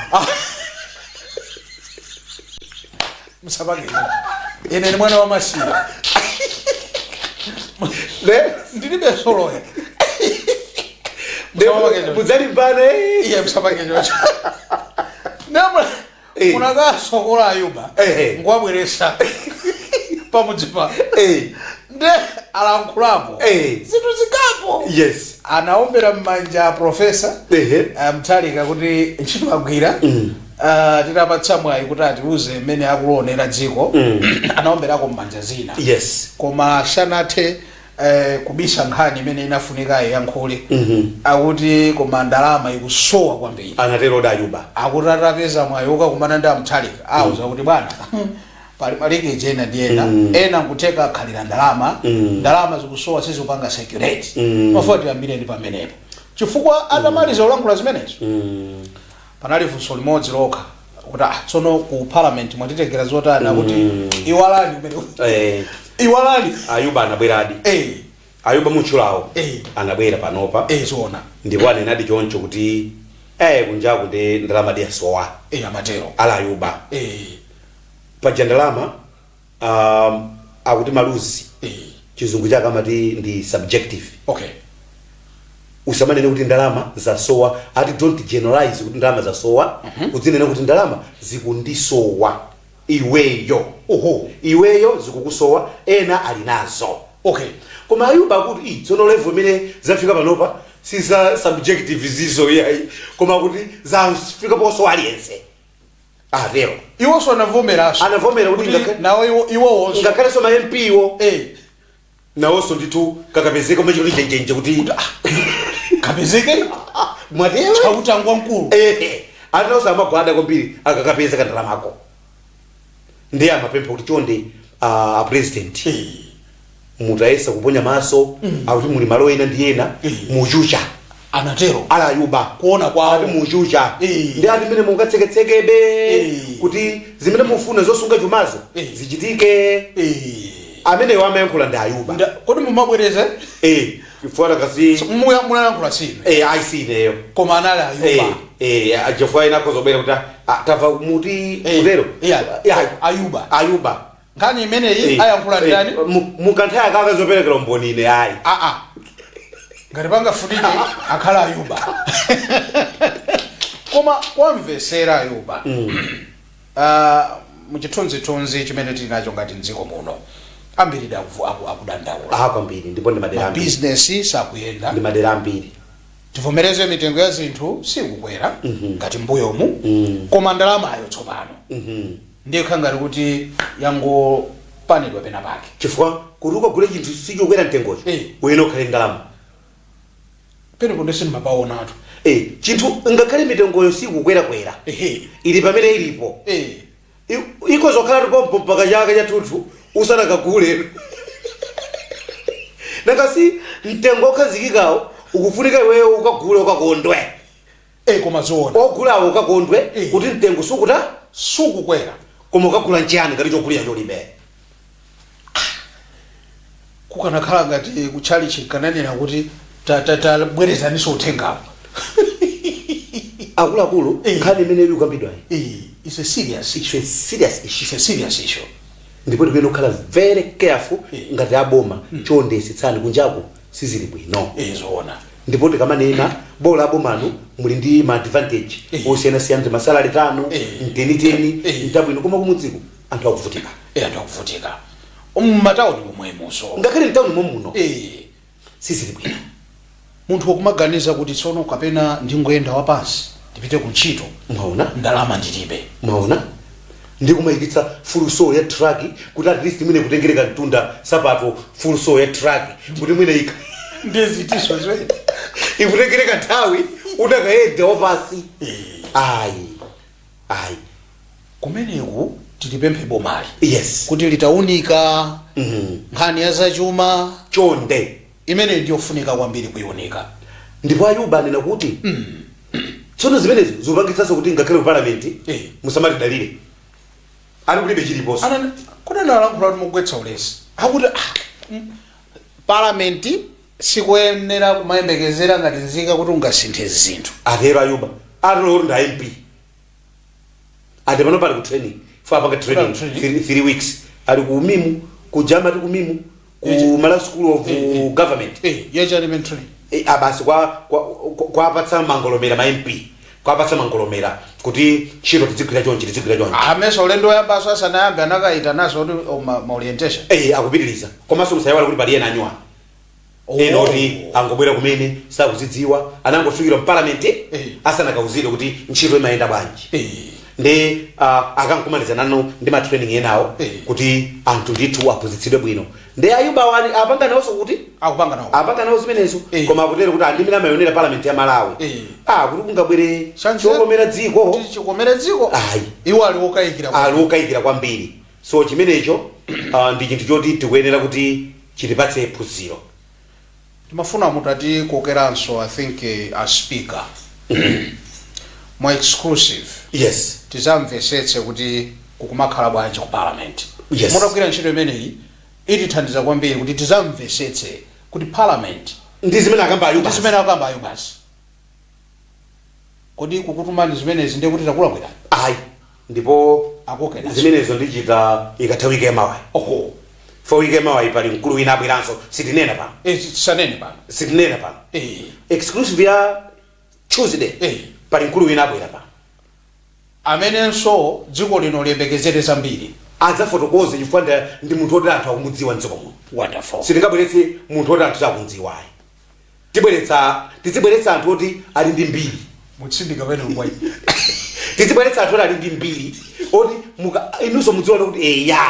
Msapange, ine ni mwana wa masiya, ndilibe soloya. Mudzalimbana. Iye, msapange chocho. Namwe munakasokola Ayuba ngwabweresa pamudzi pa nde alankhulapo zinthu zingapo. Anaombera m'manja professor Mutharika kuti ntchito agwira. Titapatsa mwayi kuti atiuze mmene akulionera dziko, anaomberako m'manja zina. Koma sanathe kubisa nkhani imene inafunika iyankhule, akuti koma ndalama ikusowa kwambiri. Anatero da Ayuba. Akuti atapeza mwayi ukakumana ndi aMutharika, auza kuti bwana, pali ma leakage ena ndi ena, ena nkutheka akhalira ndalama, ndalama zikusowa, sizikupanga circulate. Mafuta tiyambireni pamenepo, chifukwa atamaliza kulankhula zimenezo, panali funso limodzi lokha kuti ah, tsono ku parliament mwatitengera zotani? Akuti iwalani kumene, iwalani. Ayuba anabweradi. Ayuba mutchulawo anabwera panopa. Zoona. Ndipo anenadi choncho kuti Kunjaku ndi ndalama diyasowa. Amatero. Ala Ayuba. Paja ndalama akuti maluzi, chizungu chake amati ndi subjective. Usamanene kuti ndalama zasowa, ati don't generalize kuti ndalama zasowa. Udzinene kuti ndalama zikundisowa iweyo. Iweyo zikukusowa, ena ali nazo. Koma Ayuba akuti, "Ii, tsono level imene zafika panopa si za subjective zizo iyayi, koma kuti zafika posowa aliyense," atero. Iwonso anavomeranso. Anavomera kuti nawo iwowonso. Ngakhalenso ma MP wo nawonso ndithu kakapezeka umachikuti njenjenje kuti kapezeke. Mwatero. Chautangwa mkulu. Atinawonso amagwada kwambiri akakapeza kandalamako. Ndiye amapempha kuti chonde, a president, mutayesa kuponya maso, akuti muli malo ena ndi ena muchucha. Anatero. Ala Ayuba. Kuona kwawo. Ati muchucha. Ndi ati mmene mungatseketsekebe kuti zimene mufuna zosunga chumazo zichitike. Amenewo amayankhula ndi Ayuba. Kodi mumabwereza? Chifukwa kasi Munayankhula sinu. Aisineyo. Koma anali Ayuba. Chifukwa ina akhozobwera kuti, ah, tamva muti kutero. Yeah, Ayuba. Ayuba. Nkhani imeneyi ayankhula ndani? Mukanthawi akaka zoperekera umboni ine ayi. Aa, ngati pangafunike akhala Ayuba. Koma kwamvesera Ayuba, muchithunzithunzi chimene tili nacho ngati mdziko muno, ambiri akudandaula. Ah, kwambiri, ndipo ndi madera ambiri. Mabizinesi sakuyenda. Ndi madera ambiri. Tivomereze, mitengo ya zinthu sikukwera ngati mbuyomu, koma ndalamayo tsopano ndiye khala ngati kuti yangopanidwa pena pake. Chifukwa kuti ukagule chinthu sichikukwera mtengocho, uyenera ukhale ndalama. Penepo ndese ndimapaonatu. Chinthu ngakhale mitengoyo sikukwerakwera, ili pamene ilipo, ikozokhala tupompo mpaka chaka chathunthu usanakagule. Nakasi mtengo okhazikikawo ukufunika iweyo ukagule ukakondwe. Koma zoona. Ogulawo ukakondwe kuti mtengo sukuta sukukwera. Koma ukagula nchiyani ngati chogulira cholibe? Kukanakhala ngati kutchalichi kananena kuti tabwerezaniso uthengawo. Akuluakulu, nkhani imene ili kukambidwayi, It's a serious it's a serious issue. It's a serious issue. Ndipo tikuyenera kukhala very careful ngati aboma. Chondesetsani, kunjaku sizili bwino. Zoona. Ndipo tikamanena bola abomanu muli ndi ma advantage osiyanasiyana, ndi ma salary tanu, mteniteni, mtabwino, koma kumudziko anthu akuvutika. Anthu akuvutika mmatawuni momwemonso. Ngakhale mtawuni momuno sizili bwino. Munthu wakumaganiza kuti tsono kapena ndingoyenda wapansi ndipite ku ntchito, Mwaona? ndalama ndilibe. Mwaona, ndi kumayikitsa full sole ya truck kuti at least mwine kutengereka mtunda sapato, full sole ya truck kuti mwine ika Ndezitiso zwe. Ikutengereka nthawi utakayenda wapasi. Ayi, ayi. Kumeneku tilipemphe bomali kuti litaunika nkhani ya zachuma. Chonde. Imene ndiyofunika kwambiri kuiunika. Ndipo Ayuba anena kuti tsono zimenezo zikupangitsanso kuti ngakhale ku parliament musamatidalire, ali kulibe chiliponso. Kuti analankhula kuti mugwetsa ulesi, akuti palamenti sikuyenera kumayembekezera ngati nzika kuti ungasinthe zinthu. Atero Ayuba. Atero kuti nda MP, ati pano pali ku training fo apanga training. Training. 3 weeks ali ku MIM, ku jamati ku MIM, ku Malawi School of Government. Yachani training? Abasi kwa apatsa mangolomera ma MP, kwapatsa mangolomera kuti ntchito tizigwira chonchi, tizigwira chonchi. Amesa ulendo woyambaso asanayambe anakayita naso kuti ma orientation? Akupitiriza. Komanso musayiwale kuti pali ena anyuwa, ena oti angobwera kumene, sakuzidziwa, anangofikira mpalamenti asanakauzidwe kuti ntchito imayenda bwanji. Ndi akankumaliza nanu ndi ma training enawo kuti anthu ndithu aphunzitsidwe bwino. Ndi Ayuba wali apanga nawonso kuti akupanga nawo. Apanga nawo zimenezo. Koma akutero kuti andimene amayonera parliament ya Malawi, kuti kungabwere chokomera dziko. Kuti chikomere dziko. Ayi. Iwo ali wokayikira. Ali wokayikira kwambiri. So chimenecho ndi chinthu choti tikuyenera kuti chitipatse phunziro. Timafuna mutati kokeranso, I think, a speaker mwa exclusive. Tizamvesetse kuti kukumakhala bwanji ku parliament. Mutagwira ntchito imeneyi itithandiza kwambiri kuti tizamvesetse kuti parliament ndi zimene akamba Ayuba. Ndi zimene akamba Ayubasi. Kodi kukutumani zimenezi ndiye kuti takulakwirani? Ayi, ndipo Akokera. Zimenezo ndichita ikatha wiki yamawayi. Oho. Fo wiki yamawayi pali mkulu wina abweranso, sitinena pano. Eh, tisanene pano. Sitinena pano. Exclusive ya Tuesday, pali mkulu wina abwera pano amenenso dziko lino liyembekezere zambiri. Adzafotokoze chifukwa ndi munthu woti anthu akumudziwa mdziko muno. Wonderful. Sitingabweretse munthu woti anthu sakundziwayi. Tizibweretsa anthu oti ali ndi mbiri. Mutsindika pene ngwai. Tizibweretsa anthu oti ali ndi mbiri, oti inunso mudziona kuti eya,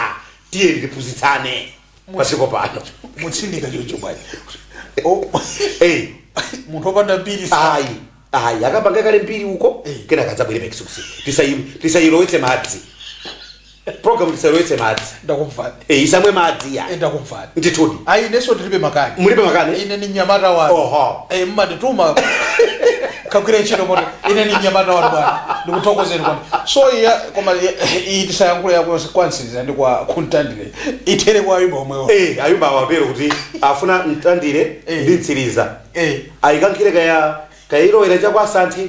tiye tiphunzitsane padziko pano. Mutsindika chocho bwanji? Oh. Munthu wopanda mbiri Ayi, ayi, akapanga kale mbiri uko, kenaka adzabwere pa exclusive. Tisayilowetse madzi program, tisayilowetse madzi. Ndakumvani. Isamwe madzi ya. Ndakumvani. Ndithudi. Ayi, inenso ndilibe makani. Mulibe makani? Ine ni mnyamata wanu. Oho. Mmandituma kagwira ntchito moto. Ine ni mnyamata wanu bwana, ndikuthokozeni kwani. So iya, koma iyi tisayankhule yako kwansiriza ndi kwa kuntandire, itere kwa Ayuba omwewo. Ayuba awapero kuti afuna Mtandire ndi Mtsiriza ayikankhire kaya kayilowera chakwa Asanthi.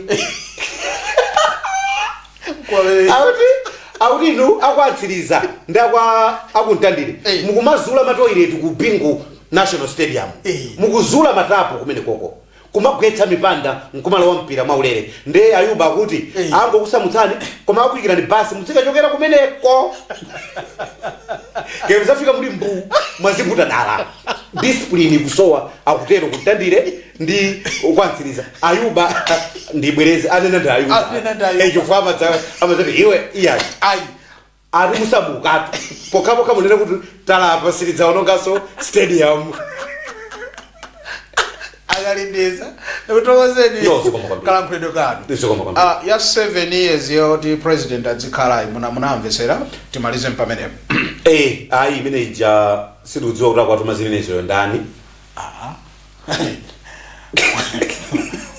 Akuti inu akwatsiriza ndi akwa akuntandire mukumazula matoilet ku Bingu National Stadium, mukuzula matapo kumene koko, kumagwetsa mipanda nkumalowa mpira mwaulere. Nde Ayuba akuti angokusamutsani koma akuyikirani basi, muzikachokera kumeneko kaya muzafika muli mbu, mwaziputa dala, discipline kusowa. Akutero kuntandire ndi kwantsiriza. Ayuba, ndibwereze, anena ndi Ayuba. Anena ndi Ayuba. Chifukwa amadzati iwe iyayi. Ayi. Ati musamukatu pokhapokha munene kuti talapa, silidzaononganso stadium. Akalindeza, ndikuthokozeni. No, zikomo kwambiri. Kalankhulidwe kanu. Zikomo kwambiri. Ah, ya 7 years yoti president adzikhala, munamvesera? Timalize pamenepo. Ayi, imene ija sindikudziwa kuti akwatuma zimenezoyo ndani.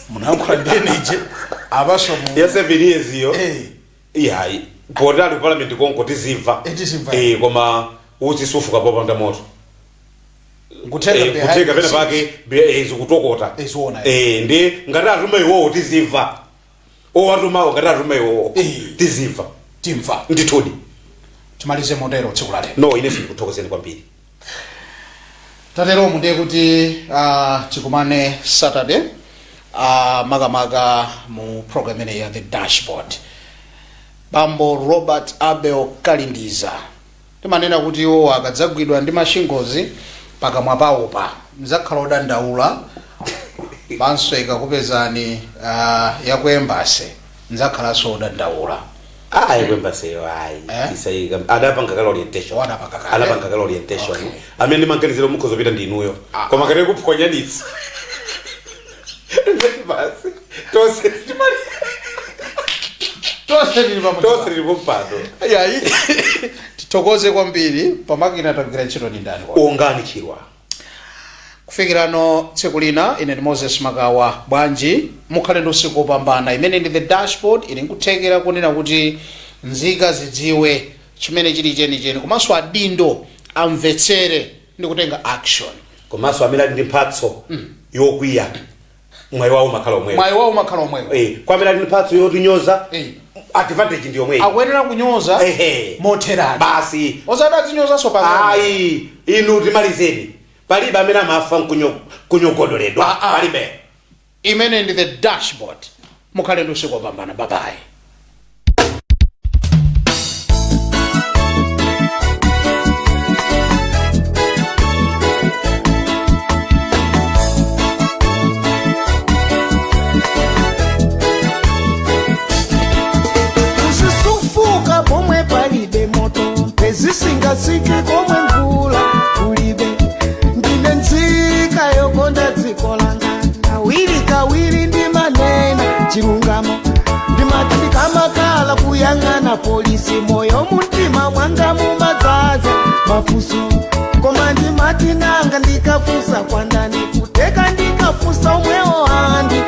Munayankhula ndeneje abaso mu Ya 7 years iyo, iyayi, poti ali ku parliament konko tizimva. Tizimva. Koma utsi sufuka popanda moto. Nkutheka behind kutheka the pena scenes. pake zikutokota. Ziona. Ndi ngati atuma iwowo tizimva, owatumawo ngati atuma iwowo tizimva. Timva. Ndithudi. Timalize motero tsiku la lero. No, ine sindikuthokozeni kwambiri. Tateromu ndiye kuti tikumane Saturday, makamaka mu program imeneyi ya The Dashboard. Bambo Robert Abel Kalindiza, timanena kuti iwo akadzagwidwa ndi mashingozi pakamwa pawopa mzakhala odandaula, panso ikakupezani yaku embassy mzakhalanso odandaula. Ayi, ku embassyyo ayi. Eh? Isayika, adapanga kale orientation. Adapanga kale. Adapanga kale orientation. Okay. Amene ndimaganizira mukhoza kupita ndi inuyo, Ah. koma kati kuphwanyanitsa basi tonse timali Tonse tili pamodzi. Tonse tili pompano. Yayi, tithokoze kwambiri. Pamakina tagwira ntchito ndi ndani kwa? Ongani Chirwa. Kufikirano tsiku lina, ine ndi Moses Makawa. Bwanji mukhale ndi usiku wopambana. Imene ndi The Dashboard, ili nkuthekera kunena kuti nzika zidziwe chimene chili chenicheni, komanso adindo amvetsere ndi kutenga action. Komanso amene ali ndi mphatso yokwiya, mwayi wawo umakhala omwewo. Mwayi wawo umakhala omwewo. Kwa amene ali ndi mphatso yotinyoza, advantage ndi yomweyo. Akuyenera kunyoza motherani. Basi. Osati azinyozanso pang'ono. Ayi, inu timalizeni. Palibe amene amafa nkunyogodoledwa. Ah, ah. Palibe. Imene ndi The Dashboard. Mukhale ndi usiku wopambana. Bye bye. Uzisufuka pomwe palibe moto, mphezi komwe mvula kulibe. Ndine nzika yokonda dziko langa, kawiri kawiri ndimanena chilungamo. Ndimati ndikamakhala kuyang'ana polisi, moyo mumtima mwanga mumadzaza mafunso, koma ndimati nanga ndikafunsa kwandani? Kuteka ndikafunsa omwewo andi.